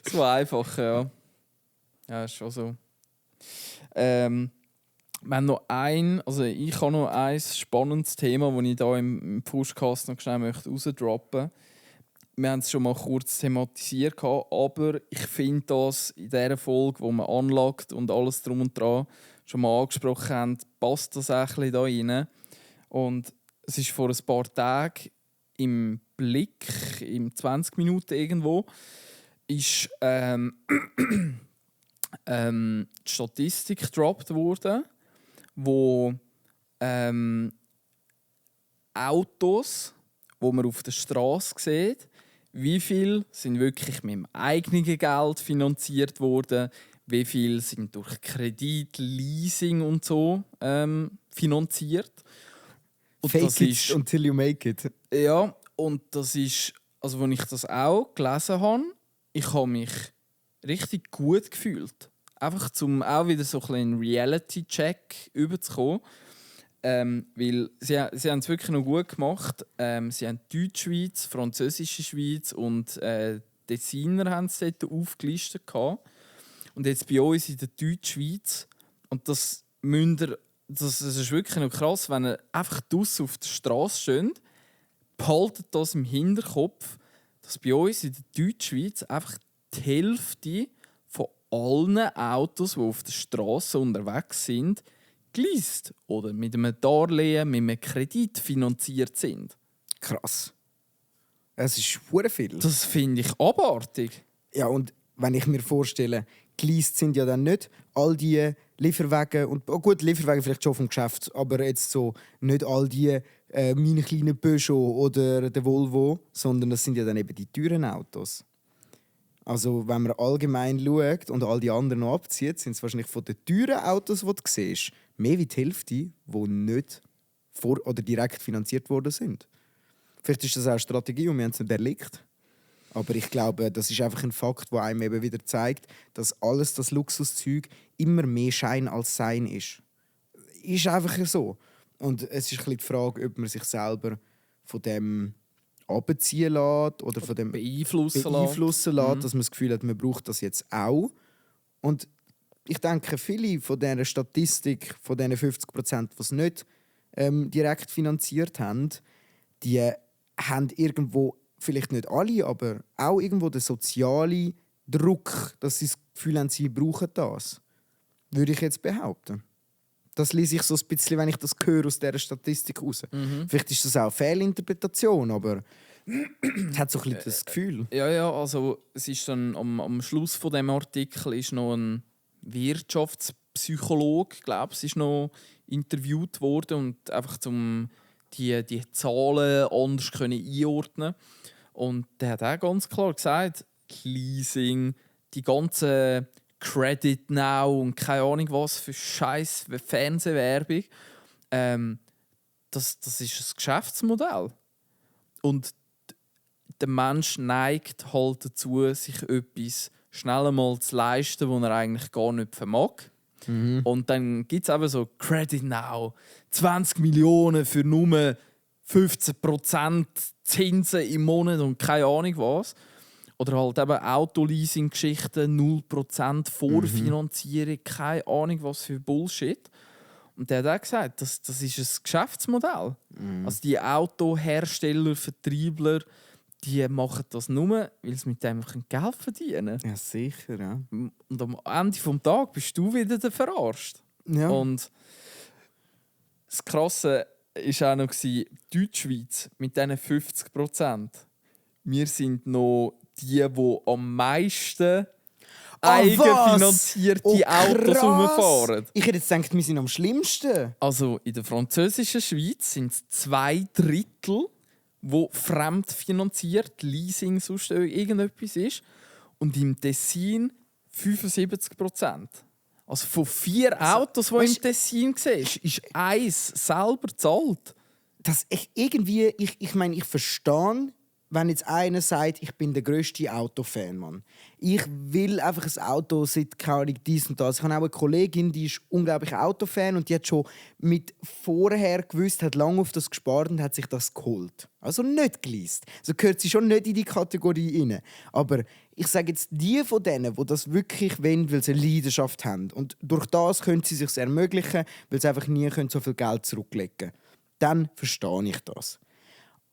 So einfach, ja. Ja, ist schon so. Wir haben noch ich habe noch ein spannendes Thema, das ich hier im Pushcast noch schnell rausdroppen möchte. Wir haben es schon mal kurz thematisiert, aber ich finde das in dieser Folge, wo man anlagt und alles drum und dran schon mal angesprochen haben, passt das ein bisschen da rein. Und es ist vor ein paar Tagen im Blick, in 20 Minuten irgendwo, ist die Statistik gedroppt worden, wo Autos, wo man auf der Straße sieht, wie viel sind wirklich mit dem eigenen Geld finanziert worden, wie viel sind durch Kredit, Leasing und so finanziert. Und Fake das it ist, until you make it. ja, und das ist, also als ich das auch gelesen habe, ich habe mich richtig gut gefühlt. Einfach um auch wieder so einen Reality-Check überzukommen. Weil sie haben es wirklich noch gut gemacht. Sie haben Deutschschweiz, Französische Schweiz und Designer haben sie dort aufgelistet. Und jetzt bei uns in der Deutschschweiz. Und das ist wirklich noch krass, wenn ihr einfach draussen auf der Straße steht, behaltet das im Hinterkopf, dass bei uns in der Deutschschweiz einfach die Hälfte von allen Autos, die auf der Straße unterwegs sind, geleast oder mit einem Darlehen, mit einem Kredit finanziert sind. Krass. Es ist verdammt viel. Das finde ich abartig. Ja, und wenn ich mir vorstelle, geleast sind ja dann nicht all die Lieferwagen, und gut, Lieferwagen vielleicht schon vom Geschäft, aber jetzt so nicht all die meine kleinen Peugeot oder der Volvo, sondern das sind ja dann eben die teuren Autos. Also wenn man allgemein schaut und all die anderen noch abzieht, sind es wahrscheinlich von den teuren Autos, die du siehst, mehr wie die Hälfte, die nicht vor oder direkt finanziert worden sind. Vielleicht ist das auch eine Strategie und wir haben es nicht erlebt. Aber ich glaube, das ist einfach ein Fakt, der einem eben wieder zeigt, dass alles das Luxuszeug immer mehr Schein als Sein ist. Ist einfach so. Und es ist ein bisschen die Frage, ob man sich selber von dem abziehen lässt oder von dem beeinflussen lässt, dass man das Gefühl hat, man braucht das jetzt auch. Und ich denke, viele von dieser Statistik, von diesen 50%, die es nicht direkt finanziert haben, die haben irgendwo, vielleicht nicht alle, aber auch irgendwo den sozialen Druck, dass sie das Gefühl haben, sie brauchen das. Würde ich jetzt behaupten. Das lese ich so ein bisschen, wenn ich das höre aus dieser Statistik raus. Vielleicht ist das auch eine Fehlinterpretation, aber Es hat so ein bisschen das Gefühl. Ja, also es ist dann am Schluss von dem Artikel ist noch ein Wirtschaftspsychologe, glaube ich, ist noch interviewt worden und einfach zum die Zahlen anders können einordnen. Und der hat auch ganz klar gesagt, Leasing, die ganze Credit Now und keine Ahnung was für Scheiß Fernsehwerbung, das ist ein Geschäftsmodell. Und der Mensch neigt halt dazu, sich etwas schnell einmal zu leisten, was er eigentlich gar nicht vermag. Und dann gibt es eben so Credit Now, 20 Millionen für nur 15% Zinsen im Monat und keine Ahnung was. Oder halt eben Autoleasing-Geschichten, 0% Vorfinanzierung, keine Ahnung was für Bullshit. Und der hat auch gesagt, das ist ein Geschäftsmodell. Also die Autohersteller, Vertriebler, die machen das nur, weil sie mit dem Geld verdienen können. Ja, sicher, ja. Und am Ende des Tages bist du wieder der Verarscht. Ja. Und das Krasse war auch noch, Deutschschweiz mit diesen 50%. Wir sind noch die am meisten eigenfinanzierte Autos rumfahren. Ich hätte jetzt gedacht, wir sind am schlimmsten. Also in der französischen Schweiz sind es 2/3, wo fremdfinanziert, Leasing, sonst irgendetwas ist. Und im Tessin 75%. Also von 4 Autos, die im Tessin siehst, ist eins selber gezahlt. Ich meine, ich verstehe, wenn jetzt einer sagt, ich bin der grösste Autofan, Mann. Ich will einfach ein Auto seit keine Ahnung, dies und das. Ich habe auch eine Kollegin, die ist unglaublich Autofan und die hat schon mit vorher gewusst, hat lange auf das gespart und hat sich das geholt. Also nicht geleast. Also gehört sie schon nicht in die Kategorie rein. Aber ich sage jetzt, die von denen, die das wirklich wollen, weil sie eine Leidenschaft haben und durch das können sie sich ermöglichen, weil sie einfach nie so viel Geld zurücklegen können, dann verstehe ich das.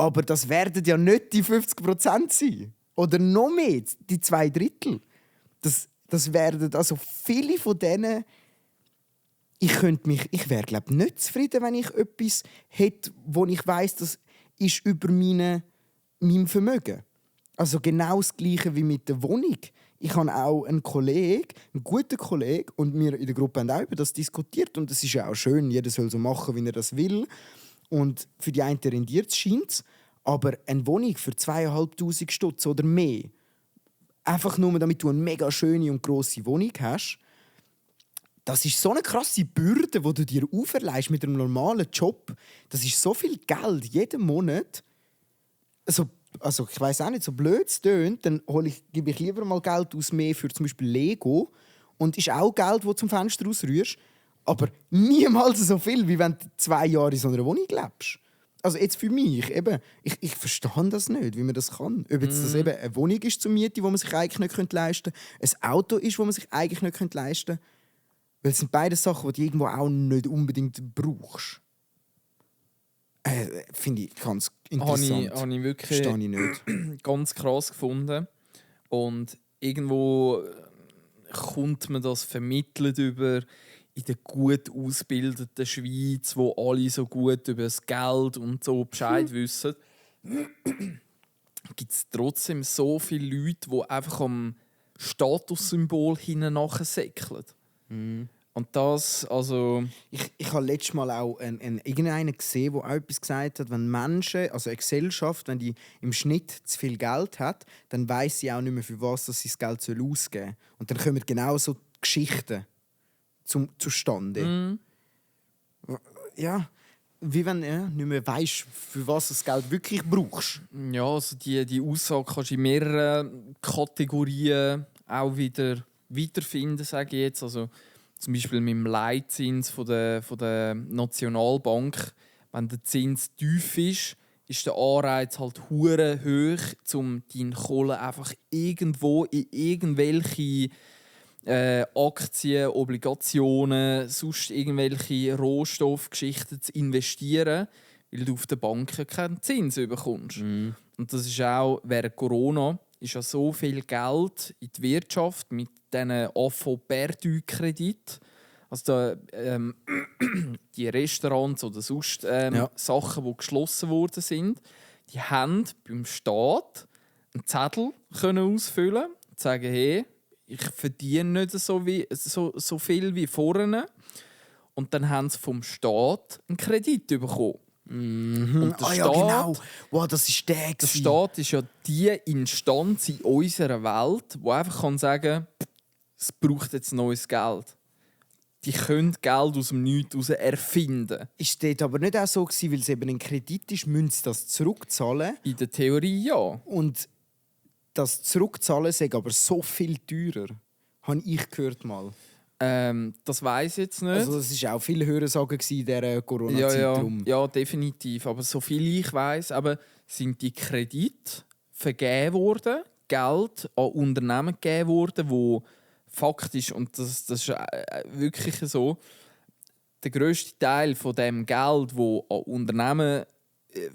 Aber das werden ja nicht die 50% sein. Oder noch mehr, die 2/3. Das werden also viele von denen. Ich wäre glaube nicht zufrieden, wenn ich etwas hätte, wo ich weiss, das ist über meinem Vermögen. Also genau das Gleiche wie mit der Wohnung. Ich habe auch einen guten Kollegen, und wir in der Gruppe haben auch über das diskutiert. Und es ist ja auch schön, jeder soll so machen, wie er das will. Und für die einen rendiert es, aber eine Wohnung für 2'500 Stutz oder mehr, einfach nur damit du eine mega schöne und grosse Wohnung hast, das ist so eine krasse Bürde, die du dir auferlegst mit einem normalen Job. Das ist so viel Geld jeden Monat. Also ich weiss auch nicht, so blöd es tönt, dann gebe ich lieber mal Geld aus mehr für zum Beispiel Lego. Und ist auch Geld, das du zum Fenster rausrührst. Aber niemals so viel, wie wenn du 2 Jahre in so einer Wohnung lebst. Also jetzt für mich, eben, ich verstehe das nicht, wie man das kann. Ob jetzt das eben eine Wohnung ist zur Miete, die man sich eigentlich nicht leisten könnte, ein Auto ist, das man sich eigentlich nicht leisten könnte. Weil es sind beide Sachen, die du irgendwo auch nicht unbedingt brauchst. Finde ich ganz interessant. Habe ich wirklich verstehe ich nicht. Ganz krass gefunden. Und irgendwo kommt man das vermittelt über in der gut ausgebildeten Schweiz, wo alle so gut über das Geld und so Bescheid wissen, gibt es trotzdem so viele Leute, die einfach am Statussymbol hinten nachsäckeln. Und das, also... Ich habe letztes Mal auch irgendeinen gesehen, der auch etwas gesagt hat, wenn Menschen, also eine Gesellschaft, wenn die im Schnitt zu viel Geld hat, dann weiss sie auch nicht mehr, für was sie das Geld ausgeben soll. Und dann kommen genau so Geschichten zustande. Ja, wie wenn du nicht mehr weisst, für was du das Geld wirklich brauchst. Ja, also die Aussage kannst du in mehreren Kategorien auch wieder wiederfinden, sage ich jetzt. Also, zum Beispiel mit dem Leitzins von der Nationalbank. Wenn der Zins tief ist der Anreiz halt hure hoch, um deine Kohle einfach irgendwo in irgendwelche Aktien, Obligationen, sonst irgendwelche Rohstoffgeschichten zu investieren, weil du auf den Banken keinen Zins bekommst. Und das ist auch während Corona ist ja so viel Geld in die Wirtschaft mit diesen AFO-Perdu-Kredit. Also die Restaurants oder sonst Sachen, die geschlossen worden sind, die haben beim Staat einen Zettel können ausfüllen und sagen, hey, ich verdiene nicht so viel wie vorne. Und dann haben sie vom Staat einen Kredit bekommen. Und der Staat, ja, genau. Wow, das ist der. Der Staat ist ja die Instanz in unserer Welt, die einfach sagen kann, es braucht jetzt neues Geld. Die können Geld aus dem Nichts heraus erfinden. Ist das aber nicht auch so gewesen, weil es eben ein Kredit ist, müssen sie das zurückzahlen? In der Theorie ja. Und das Zurückzahlen ist aber so viel teurer. Habe ich gehört mal. Das weiss ich jetzt nicht. Also das war auch viel Hörensagen in dieser Corona-Zeit. Ja, definitiv. Aber so viel ich weiss, sind die Kredite vergeben worden, Geld an Unternehmen gegeben worden, wo faktisch, und das ist wirklich so, der grösste Teil von dem Geld, das an Unternehmen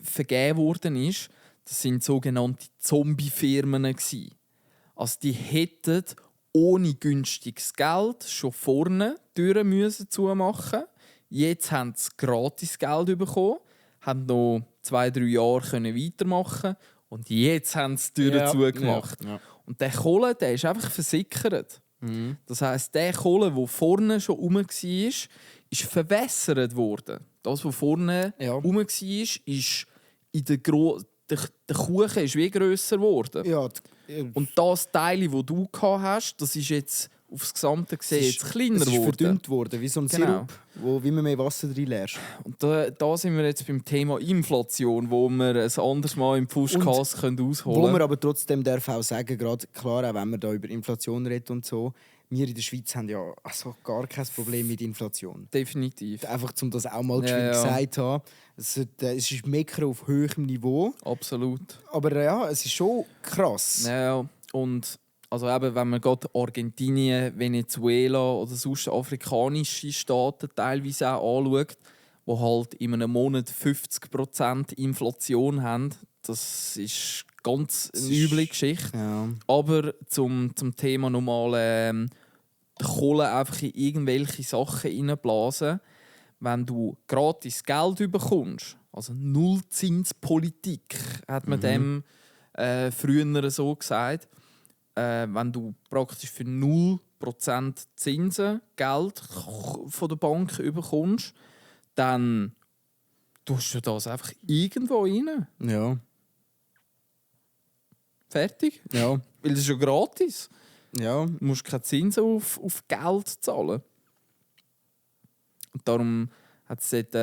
vergeben worden ist, das sind sogenannte Zombie-Firmen gewesen. Also die hätten ohne günstiges Geld schon vorne Türen müssen zumachen. Jetzt haben sie gratis Geld bekommen, haben noch 2-3 Jahre können weitermachen und jetzt haben sie die Türen zugemacht. Ja. Und der Kohle, der ist einfach versickert. Mhm. Das heisst, der Kohle, der vorne schon rum war, ist verwässert worden. Das, was vorne rum war, ist in der Kuchen ist wie grösser geworden. Ja, und das Teil, das du hast, das ist jetzt aufs Gesamte gesehen jetzt kleiner geworden. Es ist verdünnt worden, wie so ein Sirup, wie man mehr Wasser drin lässt. Und da sind wir jetzt beim Thema Inflation, wo wir ein anderes Mal im Pushcast ausholen können. Wo man aber trotzdem darf auch sagen, gerade klar, auch wenn man da über Inflation redet und so, wir in der Schweiz haben ja also gar kein Problem mit Inflation. Definitiv. Einfach, um das auch mal gesagt zu haben. Es ist Meckern auf höherem Niveau. Absolut. Aber ja, es ist schon krass. Ja, und also eben, wenn man gerade Argentinien, Venezuela oder sonst afrikanische Staaten teilweise auch anschaut, die halt in einem Monat 50% Inflation haben, das ist ganz eine üble Geschichte. Ja. Aber zum Thema nochmal Kohle einfach in irgendwelche Sachen reinblasen, wenn du gratis Geld bekommst, also Nullzinspolitik, hat man dem früher so gesagt, wenn du praktisch für 0% Zinsen Geld von der Bank bekommst, dann tust du das einfach irgendwo rein. Ja. Fertig? Ja. Weil das ist ja gratis. Ja. Du musst keine Zinsen auf Geld zahlen. Und darum hat es dort,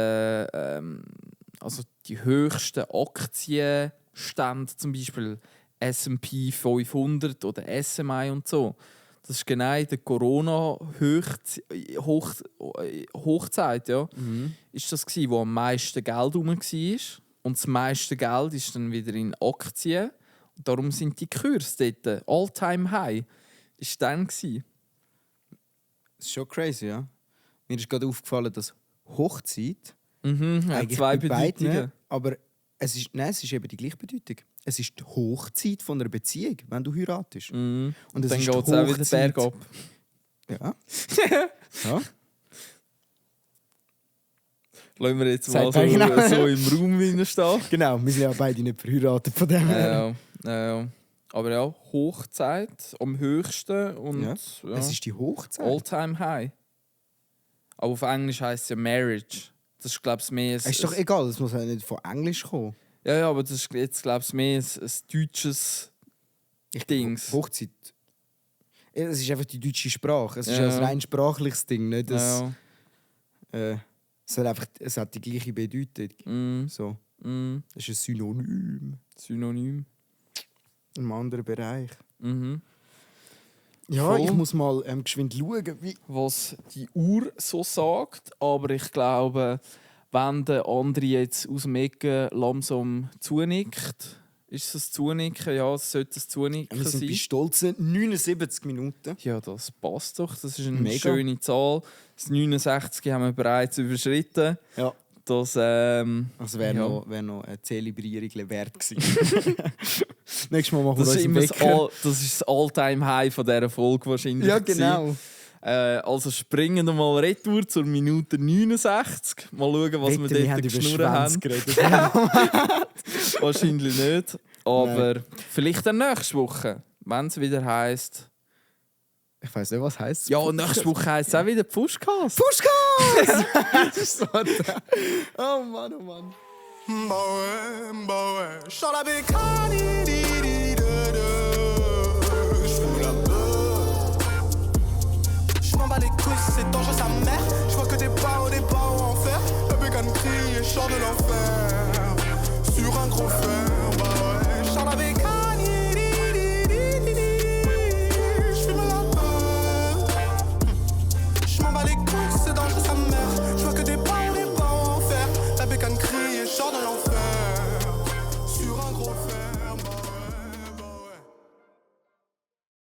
also die höchsten Aktienstände, zum Beispiel S&P 500 oder SMI und so. Das ist genau in der Corona-Hochzeit, ja. Ist das gewesen, wo am meisten Geld rum war. Und das meiste Geld ist dann wieder in Aktien. Und darum sind die Kurse dort all-time-high. Ist dann gewesen. Das ist schon crazy, ja. Mir ist gerade aufgefallen, dass Hochzeit eigentlich zwei Bedeutungen. Aber es ist eben die gleiche Bedeutung. Es ist die Hochzeit von einer Beziehung, wenn du heiratest. Und dann geht es auch wieder bergab. Ja. Ja. Lassen wir jetzt mal so im Raum stehen. Genau, wir sind ja beide nicht verheiratet von dem her. Ja. Aber ja, Hochzeit am höchsten. Und, ja. Es ist die Hochzeit. All-time high. Aber auf Englisch heisst es ja Marriage. Das ist, glaube ich, mehr... Es ist doch egal, es muss ja nicht von Englisch kommen. Ja, aber das ist jetzt, glaube ich, mehr ein deutsches Ding. Hochzeit. Es ist einfach die deutsche Sprache. Es ist ein rein sprachliches Ding. Nicht es hat die gleiche Bedeutung. So. Es ist ein Synonym. In einem anderen Bereich. Ja, voll. Ich muss mal geschwind schauen, was die Uhr so sagt. Aber ich glaube, wenn der andere jetzt aus dem Ecken langsam zunickt, ist es Zunicken? Ja, es sollte es Zunicken sein. Wir sind bei stolzen 79 Minuten. Ja, das passt doch. Das ist eine schöne Zahl. Das 69 haben wir bereits überschritten. Ja. Das wäre noch eine Zelebrierung wert gewesen. Nächstes Mal machen wir das ist das All-Time-High von dieser Folge wahrscheinlich. Ja, genau. Also springen wir mal retour zur Minute 69. Mal schauen, was Wette, wir wir haben dort über geschnurrt Schwänze haben. geredet. Wahrscheinlich nicht. Aber Nein. vielleicht dann nächste Woche, wenn es wieder heisst. Ich weiss nicht, was heisst. Ja, nächste Woche heisst es auch wieder Pushcast. Pushcast! Das ist so oh Mann, oh Mann. Chant la bécane, j'fume la beuh. J'm'en bats les couilles, c'est dangereux sa mère. J'vois que des barreaux en fer. La bécane crie et chante de l'enfer. Sur un gros fer.